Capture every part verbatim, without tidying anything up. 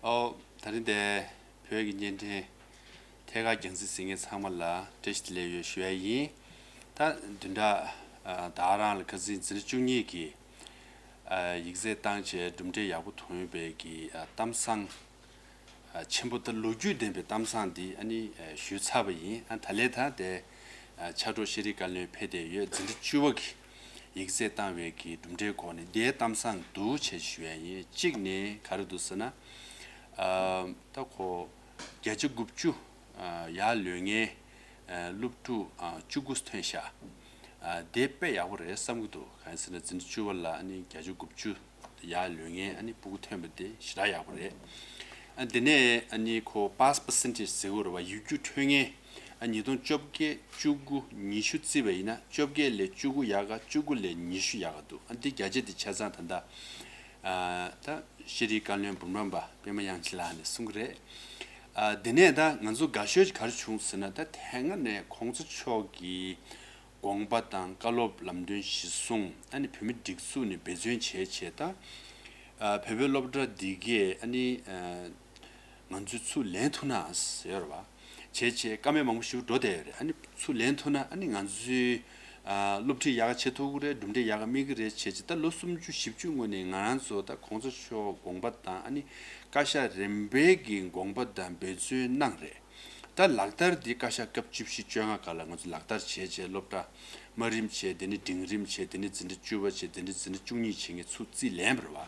ཨོ། ད་རིང་འདིར་བོད་ཀྱི་བརྙན་འཕྲིན་ཐད་ཀར་རྒྱང་སྲིང་གཟིགས་མཁན་ཚང་མ་ལ་བཀྲ་ཤིས་བདེ་ལེགས་ཡོད་ཞུ་ཡ་ཡིན། ད་བདུན་ཕྲག་ཨ་ད་རང་ལ་ཁ་སང་འཛིན་གྲྭ་བཅུ་གཉིས་ཀྱི་ཨ་ཡིག་ཚད་བཏང་བྱས་གྲུབ་འབྲས་ཡག་པོ་ཐོན་པའི་གི་ཨ་གཏམ་བཟང་ཨ་ཆེན་པོ་དང་ལོ་རྒྱུས་ལྡན་པའི་གཏམ་བཟང་འདི་ཨ་ནི་ཨ་ཞུས་ཚར་བ་ཡིན། ཨ་ད་ལས་ད་དེ་ཨ་ཕྱག་རོགས་ཤེས་རིག་བཀའ་བློན་ཕེབས་བསྡད་ཡོད། འཛིན་གྲྭ་བཅུ་པ་གི་ཡིག་ཚད་བཏང་བའི་གི་གྲུབ་འབྲས་སྐོར་ནས་དེའི་གཏམ་བཟང་འདུག་བྱས་ཞུ་ཡ་ཡིན། གཅིག་ནས་ག་རེ་འདུག་ཟེར་ན། ཨ་ད་ཁོ་བརྒྱ་ཆ་དགུ་བཅུ་ཨ་ཡར་ལོན་མཁན་ཨ་སློབ་ཕྲུག་ཨ་བཅུ་དགུ་ཐོན་ཤག་ཨ་དེ་དཔེ་ཡག་པོ་རེད་བསམ་གྱི་འདུག་གང་ཡིན་ཟེར་ན་འཛིན་གྲྭ་བཅུ་པ་ལ་ཨ་ནི་བརྒྱ་ཆ་དགུ་བཅུ་ཡར་ལོན་མཁན་ཨ་ནི་སྤུ་གུ་ཐོན་པ་དེ་ཞེ་དྲག་ཡག་པོ་རེད། ཨ་དེ་ནས་ཨ་ནི་ཁོ་pass percentage ཟེར་གྱི་ཡོད་རེད་བ། ཡིག་རྒྱུགས་འཕྲོད་མཁན་ཨ་ཉིས་སྟོང་བཅོ་བརྒྱད་བཅུ་དགུ་ཉི་ཤུ་བརྩིས་པ་ཡིན་ན་བཅོ་བརྒྱད་ལས་བཅུ་དགུ་ཡག་ག་བཅུ་དགུ་ལས་ཉི་ཤུ་ཡག་ག་འདུག་ཨ་འདི་བརྒྱ་ཆ་འདི་ཆ་ཚང་ད་ལྟ་ཨ་ད་ཤེས་རིག་བཀའ་བློན་འབུམ་རམས་པ་པད་མ་དབྱངས་ཅན་ལགས་ནས་གསུང་གི་རེད། ཨ་དེ་ནས་ད་ང་ཚོ་དགའ་ཤོས་ག་རེ་བྱུང་ཟེར་ན། ད་དེ་སྔ་ནས་གོང་ས་མཆོག་གི་དགོངས་པ་དང་བཀའ་སློབ་ལམ་སྟོན་གཞི་བཟུང་ཨ་ནི་བོད་མི་སྒྲིག་འཛུགས་ནས་འབད་བརྩོན་བྱས་བྱས་ད་ཨ་བོད་པའི་སློབ་གྲྭ་འདི་གས་ཨ་ནི་ཨ་ང་ཚོས་ཚུར་ལེན་ཐུབ་ན་ཟེར་བ་བྱས་བྱས་བཀའ་མོལ་མང་པོ་ཞིག་འགྲོ་བསྡད་ཡོད་རེད། ཨ་ནི་ཚུར་ལེན་ཐུབ་ན་ཨ་ནི་ང་ཚོའི་ཨ་སློབ་ཁྲིད་ཡག་ག་བྱེད་ཐུབ་ཀྱི་རེད། གྲུབ་འབྲས་ཡག་ག་སྨིན་གྱི་རེད་བྱས་བྱས་ད་ལོ་སུམ་ཅུ་བཞི་བཅུ་སྔོན་ནས་ང་རང་ཚོ་ད་གོང་ས་མཆོག་དགོངས་པ་དང་ཨ་ནི་བཀའ་ཤག་རིམ་པས་ཀྱི་དགོངས་པ་དང་འབད་བརྩོན་གནང་རེད། ད་ལག་བསྟར་འདི་བཀའ་ཤག་སྐབས་བཅུ་བཞི་བཅོ་ལྔ་སྐབས་ལ་ང་ཚོ་ལག་བསྟར་བྱས་བྱས་སློབ་གྲྭ་དམའ་རིམ་བྱས། དེ་ནས་འབྲིང་རིམ་བྱས། དེ་ནས་འཛིན་གྲྭ་བཅུ་པ་བྱས། དེ་ནས་འཛིན་གྲྭ་བཅུ་གཉིས་བྱེད་མཁན་ཚུར་རྩིས་ལེན་པ་རེད་བ།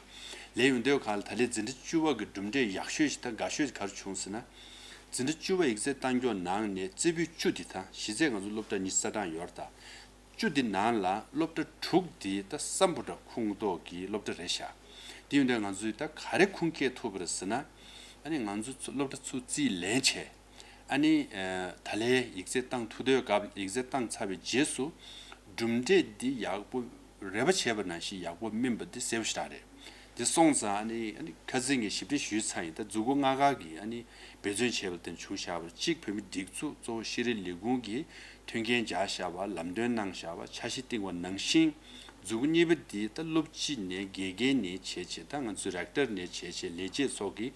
ལེན་ཡོང་དུས་གང་ལ་ད་ལན་འཛིན་གྲྭ་བཅུ་པ་གི་གྲུབ་འབྲས་ཡག་ཤོས་ཤིག་དང་དགའ་ཤོས་ཤིག་ག་རེ་བྱུང་ཟེར་ན། འཛིན་གྲྭ་བཅུ་པ་ཡིག་ཚད་བཏང་ཀྱོག་ནང་ནས་རྩེ་ཕུད་བཅུ་འདི་དང་། གཞི་རྩའི་ང་ཚོ་སློབ་གྲྭ་ཉི་ཤུ་རྩ་གྲངས་ཡོད་རེད་ད། བཅུ་འདི་ནང་ལ་སློབ་གྲྭ་དྲུག་འདི་ད་སམ་བྷོ་ཊ་ཁོངས་གཏོགས་ཀྱི་སློབ་གྲྭ་རེད་ཤག་དེ་ཡིན་དུས་ང་ཚོས་ད་ག་རེ་ཁུངས་སྐྱེལ་ཐུབ་པ་རེད་ཟེར་ན། ཨ་ནི་ང་ཚོ་ཚུར་སློབ་གྲྭ་ཚུར་རྩིས་ལེན་བྱས། ཨ་ནི་ཨ་ད་ལན་ཡིག་ཚད་བཏང་ཐུབ་དུས་སྐབས། ཡིག་ཚད་བཏང་ཚར་བའི་རྗེས་སུ་གྲུབ་འབྲས་འདི་ཡག་པོ་རེ་བ་བྱས་པ་ནང་བཞིན་ཡག་པོ་སྨིན་པ་འདི་གསལ་པོ་ཞེ་དྲག་རེད། འདི་སོང་ཙང་ཨ་ནི་ཨ་ནི་ཁ་སང་གི་ཞིབ་ཕྲ་ཞུས་ཚར་ཡིན། ད་མཛུབ་གུ་ལྔ་ཀ་གིས་ཨ་ནི་འབད་བརྩོན་བྱས་པ་ལ་བརྟེན་བྱུང་བཞག་པ་རེད། གཅིག་བོད་མི་སྒྲིག་འཛུགས་གཙོ་བོ་ཤེས་རིག་ལས་ཁུངས་ཀྱིས་མཐུན་རྐྱེན་སྦྱར་བཞག་པ། ལམ་སྟོན་གནང་བཞག་པ། འཆར་གཞི་བཏིང་བ་ནང་བཞིན། མཛུབ་གུ་གཉིས་པ་འདི་ད་སློབ་སྤྱི་ནས་དགེ་རྒན་ནས་བྱས་བྱས། ད་ང་ཚོའི་རེག་ཊར་ནས་བྱས་བྱས། ལས་བྱེད་ཚོ་གིས་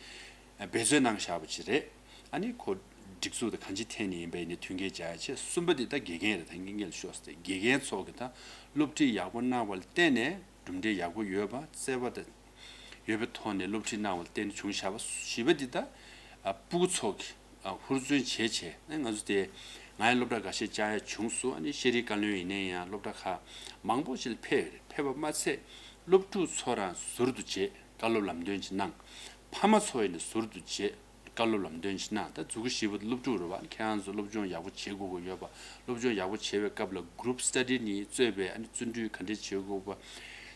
འབད་བརྩོན་གནང་བཞག་པ་ཅིག་རེད། ཨ་ནི་ཁོ་སྒྲིག་འཛུགས་དང་གང་ཅིའི་ཐད་ནས་ཡིན་པ་ཡིན་ནའི་མཐུན་རྐྱེན་སྦྱར་ཡ་བྱས། གསུམ་པ་འདི་ད་དགེ་རྒན་རེད། ད་ངས་སྔོན་ལ་ཤོད་ཟེར། དགེ་རྒན་ཚོ་གིས་ད་སློབ་ཁྲིད་ཡག་པོ་གནང་བ་ལ་བརྟེན་ནས་གྲུབ་འབྲས་ཡག་པོ་ཡོད་པ། བརྩེ་བ་དང་ཡོད་པའི་ཐོག་ནས་སློབ་ཁྲིད་གནང་བ་ལ་བརྟེན་ནས་བྱུང་བཞག་པ། བཞི་པ་འདི་ད་ཨ་སྤུ་གུ་ཚོ་གིས་ཨ་ཧུར་བརྩོན་བྱས་བྱས། ཨ་ང་ཚོ་དེ་ང་ཡང་སློབ་གྲྭ་འགའ་ཤས་བཅར་ཡ་བྱུང་སོང་། ཨ་ནི་ཤེས་རིག་བཀའ་བློན་ཡིན་ནའི་ཡང་སློབ་གྲྭ་ཁག་མང་པོ་ཞིག་ལ་ཕེབས་ཡོད་རེད། ཕེབས་པ་མ་ཚད་སློབ་ཕྲུག་ཚོ་རང་ཟུར་དུ་བྱས་བཀའ་སློབ་ལམ་སྟོན་ཅིག་གནང་། ཕ་མ་ཚོ་ཡིན་ནའི་ཟུར་དུ་བྱས་བཀའ་སློབ་ལམ་སྟོན་ཅིག་གནང་། ད་མཛུབ་གུ་བཞི་པ་སློབ་ཕྲུག་རེད་བ། ཁྱེད་རང་ཚོ་སློབ་སྦྱོང་ཡག་པོ་བྱེད་དགོས་ཀྱི་ཡོད་པ། སློབ་སྦྱོང་ཡག་པོ་བྱེད་པའི་སྐབས་ལ་group study ནས་གཙོས་པའི་ཨ་ནི་བརྩོན་འགྲུས་ག་འདྲས་བྱེད་དགོས་པ།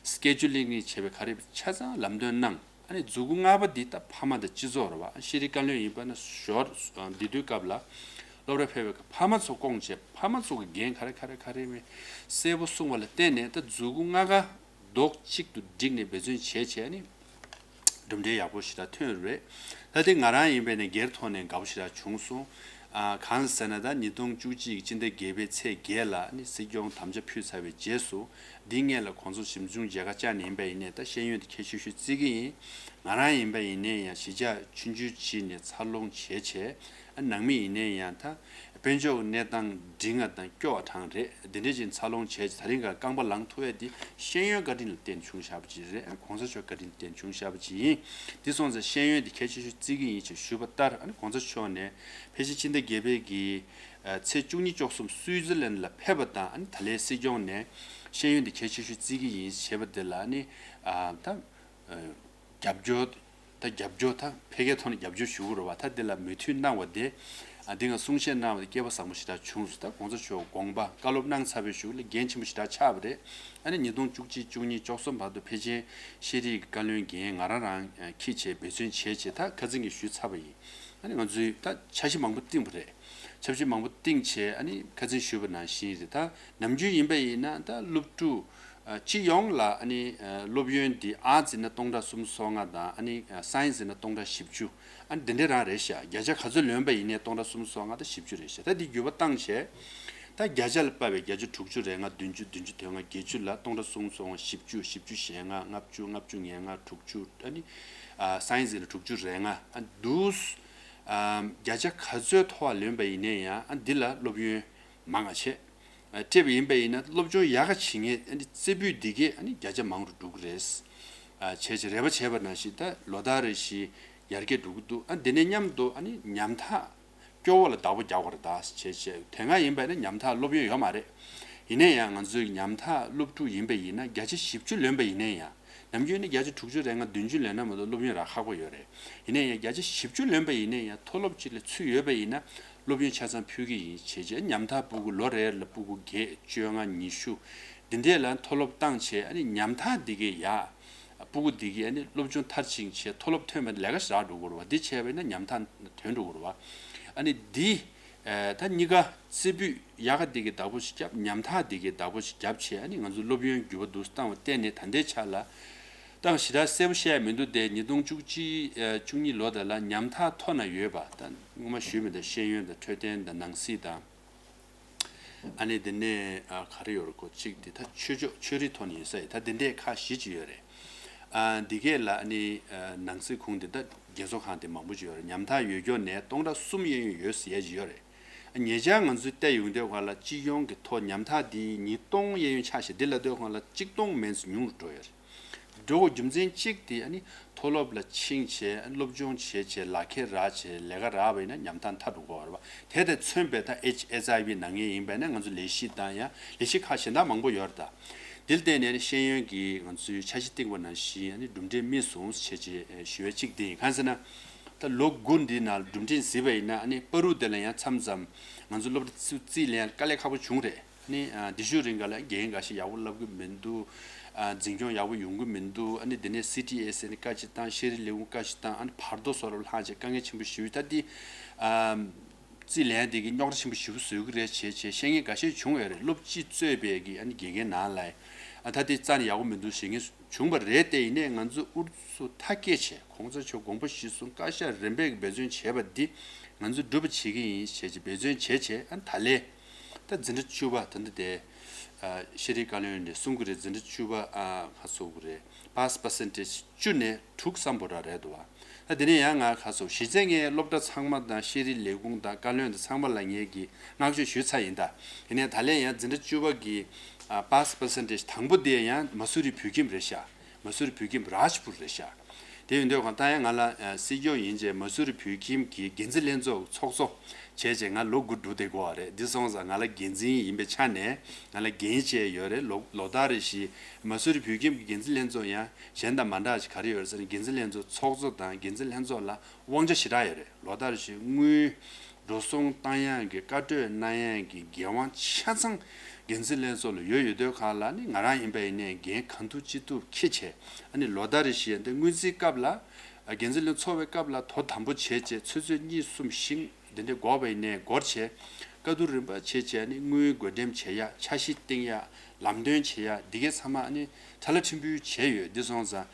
scheduling ནས་བྱས་པའི་ག་རེ་ཆ་ཚང་ལམ་སྟོན་གནང་། ཨ་ནི་མཛུབ་གུ་ལྔ་པ་འདི་ད་ཕ་མ་དང་སྤྱི་ཚོགས་རེད་བ། ཤེས་རིག་བཀའ་བློན་ཡིན་པ་ན་ཞོར་འདི་དུས་སྐབས་ལ་སློབ་གྲྭ་ཕེབས་པའི་ཕ་མ་ཚོ་སྐོང་བྱས། ཕ་མ་ཚོ་གི་འགན་ག་རེ་ག་རེ་ག་རེ་མེད་གསལ་པོ་གསུངས་པ་ལ་བརྟེན་ནས་ད་མཛུབ་གུ་ལྔ་ཀ་རྡོག་གཅིག་ཏུ་བསྒྲིལ་ནས་འབད་བརྩོན་བྱས་བྱས་ནི་གྲུབ་འབྲས་ཡག་པོ་ཞེ་དྲག་ཐོན་ཡོད་རེད། ད་དེ་ང་རང་ཡིན་པས་ནས་སྒེར་ཐོག་ནས་དགའ་པོ་ཞེ་དྲག་བྱུང་སོང་། ཨ་གང་ལ་ཟེར་ན། ད་ཉིས་སྟོང་བཅུ་གཅིག་སྤྱི་ཟླ་བརྒྱད་པའི་ཚེས་བརྒྱད་ལ་ནི་སྲིད་སྐྱོང་དམ་བཅའ་ཕུལ་ཚར་བའི་རྗེས་སུ། འདིའི་སྔོན་ལ་གོང་ས་ཞིབ་འཇུག་མཇལ་ཁ་བཅར་ནས་ཡིན་པ་ཡིན་ནའི་ད་ཤེས་ཡོན་དེ་གལ་ཆེ་ཤོས་བརྩི་གི་ཡིན། ང་རང་ཡིན་པ་ཡིན་ནའི་ཡང་གཞིས་ཆགས་ཆུང་ཆུང་ཅིག་ནས་འཚར་ལོངས་བྱས་བྱས། ཨ་ནང་མི་ཡིན་ནའི་ཡང་ད་དཔལ་འབྱོར་གྱི་གནས་སྟངས་འགྲིག་ང་དང་སྐྱོ་བ་གྲང་རེད། འདི་འདྲ་ཅིག་འཚར་ལོངས་བྱས་བྱས་དེ་རིང་ཁ་རྐང་པ་ལངས་ཐུབ་ཡས་འདི་ཤེས་ཡོན་བཀའ་དྲིན་ལ་བརྟེན་བྱུང་བཞག་པ་ཅིག་རེད། ཨ་གོང་ས་མཆོག་བཀའ་དྲིན་ལ་བརྟེན་བྱུང་བཞག་པ་ཅིག་ཡིན། འདི་སོང་ཙང་ཤེས་ཡོན་འདི་གལ་ཆེ་ཤོས་བརྩི་གི་ཡིན་ཞེས་ཞུས་པ་ལྟར། ཨ་ནི་གོང་ས་མཆོག་ནས་ཕལ་ཆེར་ཕྱི་ཟླ་བརྒྱད་པའི་གི་ཨ་ཚེས་བཅུ་གཉིས་བཅུ་གསུམ་སུའི་ཙི་ལན་ལ་ཕེབས་པ་དང་། ཨ་ནི་ད་ལན་སྲིད་སྐྱོང་ནས་ཤེས་ཡོན་འདི་གལ་ཆེ་ཤོས་བརྩི་གི་ཡིན་ཞེས་པ་དེ་ལ། ཨ་ནི་ཨ་ད་ཨ་རྒྱབ་སྐྱོར། ད་རྒྱབ་སྐྱོར། ད་འཕེལ་རྒྱས་ཐོག་ནས་རྒྱབ་སྐྱོར་ཞུ་གི་རེད་བ། ད་འདི་ལ་མོས་མཐུན་གནང་བ་དེ། ཨ་འདི་ང་གསུང་བཤད་གནང་བ་དེ་སྐལ་པ་བཟང་པོ་ཞེ་དྲག་བྱུང་སོང་། ད་གོང་ས་མཆོག་དགོངས་པ་བཀའ་སློབ་གནང་ཚར་བའི་གཞུག་ལ་འགན་ཆེན་པོ་ཞེ་དྲག་ཆགས་པ་རེད། ཨ་ནི་ཉིས་སྟོང་བཅུ་གཅིག་བཅུ་གཉིས་བཅུ་གསུམ་བར་དུ་ཕལ་ཆེར་ཤེས་རིག་བཀའ་བློན་འགན་ང་རང་རང་འཁྱེར་བྱས་འབད་བརྩོན་བྱས་བྱས། ད་ཁ་སང་གི་ཞུས་ཚར་བ་ཡིན། ཨ་ནི་ང་ཚོས་ད་འཆར་གཞི་མང་པོ་བཏིང་བ་རེད། འཆར་གཞི་མང་པོ་བཏིང་བྱས། ཨ་ནི་ཁ་སང་ཞུས་པ་ནང་བཞིན་རེད། ད་ནམ་རྒྱུན་ཡིན་པ་ཡིན་ན་ད་སློབ་ཕྲུག་ཨ་སྤྱི་ཡོངས་ལ་ཨ་ནི་ཨ་སློབ་ཡོན་འདི་ཨར་ཊི་ཡིན་ན་སྟོང་ཕྲག་སུམ་ཅུ་སོ་ལྔ་དང་། ཨ་ནི་ཨ་སའེན་སི་ཡིན་ན་སྟོང་ཕྲག་བཞི་བཅུ། ཨ་ནི་འདི་འདྲ་རང་རེད་ཤག་བརྒྱ་ཆ་ག་ཚོད་ལོན་པ་ཡིན་ནའི་སྟོང་ཕྲག་སུམ་ཅུ་སོ་ལྔ་དང་བཞི་བཅུ་རེད་ཤག་ད་འདི་འགྱུར་བ་བཏང་བྱས། ད་བརྒྱ་ཆ་ལ་དཔག་པའི་བརྒྱ་ཆ་དྲུག་ཅུ་རེ་ལྔ། བདུན་ཅུ། བདུན་ཅུ་དོན་ལྔ། བརྒྱད་ཅུ་ལ་སྟོང་ཕྲག་གསུམ་སོང་། བཞི་བཅུ། བཞི་བཅུ་ཞེ་ལྔ། ལྔ་བཅུ། ལྔ་བཅུ་ང་ལྔ། དྲུག་ཅུ། ཨ་ནི་ཨ་སའེན་སི་ཡིན་ན་དྲུག་ཅུ་རེ་ལྔ། ཨ་འདུག་ཨ་བརྒྱ་ཆ་ག་ཚོད་མཐོ་བ་ལོན་པ་ཡིན་ནའི་ཡང་། ཨ་འདི་ལ་སློབ་ཡོན་མང་ང་ཆེ། ཨ་སྤྲད་པ་ཡིན་པ་ཡིན་ན་སློབ་སྦྱོང་ཡག་ག་བྱེད་མཁན། ཨ་ནི་རྩེ་ཕུད་འདི་གས་ཨ་ནི་བརྒྱ་ཆ་མང་རུ་འགྲོ་གི་རེད། ཨ་བྱས་བྱས་རེ་བ་བྱས་པ་ནང་བཞིན་ད་ལོ་ལྟར་རེ་བཞིན་ཡར་རྒྱས་འགྲོ་གི་འདུག་ཨ་འདི་ནས་མཉམ་དུ་ཨ་ནི་ཉམ་ཐག་སྐྱོ་བོ་ལ་བདག་པོ་རྒྱག་དགོས་རེད་ད་བྱས་བྱས། དེ་སྔ་ཡིན་པ་ན་ཉམ་ཐག་སློབ་ཡོན་ཡོད་མ་རེད། ཡིན་ན་ཡང་ང་ཚོའི་ཉམ་ཐག་སློབ་ཕྲུག་ཡིན་པ་ཡིན་ན་བརྒྱ་ཆ་བཞི་བཅུ་ལོན་པ་ཡིན་ན་ཡང་། ནམ་རྒྱུན་ནི་བརྒྱ་ཆ་དྲུག་ཅུ་རེ་ལྔ་བདུན་ཅུ་ལོན་ན་མ་གཏོགས་སློབ་ཡོན་རག་ཁག་པོ་ཡོད་རེད། ཡིན་ན་ཡང་བརྒྱ་ཆ་བཞི་བཅུ་ལོན་པ་ཡིན་ན་ཡང་། མཐོ་སློབ་ཅིག་ལ་ཚུད་ཡོད་པ་ཡིན་ན་སློབ་ཡོན་ཆ་ཚང་ཕུལ་གྱི་ཡིན་བྱས་བྱས། ཉམ་ཐག་སྤུ་གུ་ལོ་རེ་ལ་སྤུ་གུ་བརྒྱད་བཅོ་ལྔ་ཉི་ཤུ་འདི་འདྲས་ལ་མཐོ་སློབ་བཏང་བྱས། ཨ་ནི་ཉམ་ཐག་འདི་གས་ཡ། སྤུ་གུ་འདི་གས་ཨ་ནི་སློབ་སྦྱོང་མཐར་ཕྱིན་བྱས་མཐོ་སློབ་ཐོན་པ་ལས་ཀ་ཞིག་རག་འགྲོ་དགོས་རེད་བ། འདི་བྱས་པ་ཡིན་ན་ཉམ་ཐག་ཐོན་འགྲོ་དགོས་རེད་བ། ཨ་ནི་འདི་ཨ་ད་གཉིས་ཀ་རྩེ་ཕུད་ཡག་ག་འདི་གས་བདག་པོ་ཞིག་བརྒྱབ། ཉམ་ཐག་འདི་གས་བདག་པོ་ཞིག་བརྒྱབ་བྱས། ཨ་ནི་ང་ཚོ་སློབ་ཡོན་འགྱུར་བ་འདུག་བཏང་བ་བལྟས་ནས་ད་ལྟའི་ཆ་ལ། ད་ཞེ་དྲག་གསལ་པོ་བཤད་ཡ་མི་འདུག་སྟེ། ཉིས་སྟོང་བཅུ་གཅིག་ཨ་བཅུ་གཉིས་ལོ་དེ་ལ་ཉམ་ཐག་མཐོ་ན་ཡོད་པ། ད་སྔོན་མ་ཞུས་མེད་ད། ཤེས་ཡོན་དང་འཕྲོད་བསྟེན་དང་ནང་སྲིད་དང་། ཨ་ནི་དེ་ནས་ཨ་ག་རེ་ཡོད་རེད་གོ། གཅིག་དེ་ད་ཆོས་ཕྱོགས་ཆོས་རིག་ཐོག་ནས་ཡོད་ས་ཡིན། ད་དེ་འདྲས་ཁག་བཞི་ཅིག་ཡོད་རེད། ཨ་འདི་གས་ལ་ཨ་ནི་ཨ་ནང་སྲིད་ཁུངས་དེ་ད་རྒན་གསོ་ཁང་དེ་མང་པོ་ཅིག་ཡོད་རེད། ཉམ་ཐག་ཡོད་སྐྱོ་ནས་སྟོང་ཕྲག་གསུམ་གཡས་གཡོན་ཡོད་ཟེར་ཡས་ཅིག་ཡོད་རེད། ཨ་ཉེ་ཆར་ང་ཚོས་བལྟས་ཡོང་དུས་སྒང་ལ་སྤྱི་ཡོངས་ཀྱི་ཐོག་ཉམ་ཐག་འདི་ཉིས་སྟོང་གཡས་གཡོན་ཆ་ཤས་འདི་ལ་ལྟོས་སྒང་ལ་གཅིག་སྟོང་མན་ཙམ་ཉུང་རུ་འགྲོ་ཡོད་རེད། འགྲོ་དགོས་རྒྱུ་མཚན་གཅིག་དེ་ཨ་ནི་མཐོ་སློབ་ལ་ཕྱིན་བྱས་སློབ་སྦྱོང་བྱས་བྱས་ལག་ཁྱེར་རག་བྱས་ལས་ཀ་རག་པ་ཡིན་ན་ཉམ་ཐག་མཐར་འགྲོ་དགོས་རེད་བ། དེ་དང་མཚོན་པའི་ད་ཨེཆ་ཨེཆ་ཨའི་ཝི་ན་མཁན་ཡིན་པ་ཡིན་ན་ང་ཚོ་ལས་གཞི་དང་ཡང་ལས་གཞི་ཁག་གཞན་དག་མང་པོ་ཡོད་རེད་ད། འདིར་བརྟེན་ནས་ཤེས་ཡོན་གྱི་ང་ཚོའི་འཆར་གཞི་བཏིང་བ་ནང་བཞིན་ཨ་ནི་གྲུབ་འབྲས་སྨིན་སོང་བྱས་བྱས་ཞུ་བའི་གཅིག་དེ་ཡིན། གང་ཟེར་ན། ད་ལོ་དགུ་འདིའི་ནང་ལ་གྲུབ་འབྲས་གཟིགས་པ་ཡིན་ན་ཨ་ནི་བར་དུ་དེ་ལ་ཡང་མཚམས་མཚམས་ང་ཚོ་སློབ་གྲྭ་རྩིས་ལེན་ཡ་དཀའ་ལས་ཁག་པོ་བྱུང་རེད། ཨ་ནི་ཨ་དེ་ཤུལ་རིང་ག་ལ་རྒན་འགའ་ཤས་ཡག་པོ་བསླབ་གི་མི་འདུག་ཨ་འཛིན་སྐྱོང་ཡག་པོ་ཡོང་གི་མི་འདུག་ཨ་ནི་དེ་ནས་སི་ཊི་ཨེ་སི་ཨ་ནི་བཀའ་ཅིག་བཏང་། ཤེས་རིག་ལས་ཁུངས་བཀའ་ཅིག་བཏང་། ཨ་ནི་བར་དོ་སོགས་ལ་ལྷག་བྱས་དཀའ་ངལ་ཆེན་པོ་ཞེ་པོ། ད་འདི་ཨ་རྩིས་ལེན་དེ་གི་རྙོག་དྲ་ཆེན་པོ་ཞེ་པོ་བཟོ་གི་རེད་བྱས་བྱས་བཤད་མཁན་འགའ་ཤས་བྱུང་ཡོད་རེད། སློབ་སྤྱི་གཙོས་པའི་གི་ཨ་ནི་དགེ་རྒན་ནང་ལ་ཨ་ད་དེ་རྩ་ནས་ཡག་པོ་མི་འདུག་ཟེར་མཁན་བྱུང་བ་རེད་དེ། ཡིན་ནའི་ང་ཚོ་ཨུ་ཚུགས་མཐའ་སྐྱེལ་བྱས་གོང་ས་མཆོག་དགོངས་པ་གཞིར་བཟུང་བཀའ་ཤག་རིམ་པས་ཀྱི་འབད་བརྩོན་བྱས་པ་འདི་ང་ཚོས་སྒྲུབ་པ་བྱེད་ཀྱི་ཡིན་ཞེས་ཀྱི་འབད་བརྩོན་བྱས་བྱས། ཨ་ནི་ད་ལས་ད་འཛིན་གྲྭ་བཅུ་པ་ད་འདི་དེ་ཨ་ཤེས་རིག་བཀའ་བློན་ནས་གསུང་གི་རེད། འཛིན་གྲྭ་བཅུ་པ་ཨ་ཁ་སོ་གི་རེད། པཱ་སི་པར་སེན་ཊེཇ་བཅུ་ནས་དྲུག་ཙམ་པོ་ར་རེད་འདུག་བ། ད་དེ་ནས་ཡང་ང་ཁ་སོ་གཞི་རྩའི་ངའི་སློབ་གྲྭ་ཚང་མ་དང་ཤེས་རིག་ལས་ཁུངས་དང་བཀའ་བློན་དང་ཚང་མ་ལ་ངས་ཀྱི་བསྔགས་བརྗོད་ཞུས་ཚར་ཡིན་ད། དེ་ནས་ད་ལས་ཡང་འཛིན་གྲྭ་བཅུ་པ་གི་ཨ་པཱ་སི་པར་སེན་ཊེཇ་དང་པོ་དེ་ཡང་མ་སུ་རི་བོད་ཁྱིམ་རེད་ཤག་མ་སུ་རི་བོད་ཁྱིམ་རཱཇ་པུར་རེད་ཤག་དེ་ཡིན་དུས་གང་ལྟར་ཡང་ང་ལ་ཨ་སྲིད་སྐྱོང་ཡིན་བྱས་མ་སུ་རི་བོད་ཁྱིམ་གྱི་འགན་འཛིན་ལྷན་ཚོགས་ཚོགས་གཙོ་བྱས་བྱས་ང་ལོ་དགུ་འགྲོ་བསྡད་དགོས་པ་རེད། འདི་སོང་ཙང་ང་ལ་འགན་འཛིན་ཡིན་པའི་ཆ་ནས་ང་ལ་འགན་བཅས་ཡོད་རེད། ལོ་ལོ་ལྟར་རེ་བཞིན་མ་སུ་རི་བོད་ཁྱིམ་གྱི་འགན་འཛིན་ལྷན་ཚོགས་ཡང་གཞན་དང་མ་འདྲ་ཞིག་ག་རེ་ཡོད་རེད་ཟེར་ན། འགན་འཛིན་ལྷན་ཚོགས་ཚོགས་གཙོ་དང་འགན་འཛིན་ལྷན་ཚོགས་ལ་དབང་ཆ་ཞེ་དྲག་ཡོད་རེད། ལོ་ལྟར་རེ་བཞིན་དངུལ་འགྲོ་སོང་བཏང་ཡག་གི་བཀའ་གྲོས་གནང་ཡག་གི་འགན་དབང་ཆ་ཚང་འགན་འཛིན་ལྷན་ཚོགས་ལ་ཡོད། ཡོད་དུས་གང་ལ་ནི་ང་རང་ཡིན་པ་ཡིན་ནའི་འགན་གང་ཐུབ་ཅི་ཐུབ་འཁྱེར་བྱས། ཨ་ནི་ལོ་ལྟར་རེ་བཞིན་འདི་སྔོན་རྩིས་སྐབས་ལ་འགན་འཛིན་ལྷན་ཚོགས་པའི་སྐབས་ལ་དོ་དམ་པོ་བྱས་བྱས་ཆུ་ཚོད་གཉིས་གསུམ་བཞི་འདི་འདྲའི་འགོར་བ་ཡིན་ནའི་འགོར་བྱས། བཀའ་བསྡུར་རིམ་པ་བྱས་བྱས་ནི་དངུལ་བགོ་འགྲེམས་བྱེད་ཡག་འཆར་གཞི་བཏིང་ཡག་ལམ་སྟོན་བྱེད་ཡག་འདི་གའི་ཚང་མ་ཨ་ནི་ཁྲ་ལ་ཁྲིམས་ཕུལ་བྱས་ཡོད། འདི་སོང་ཙང་།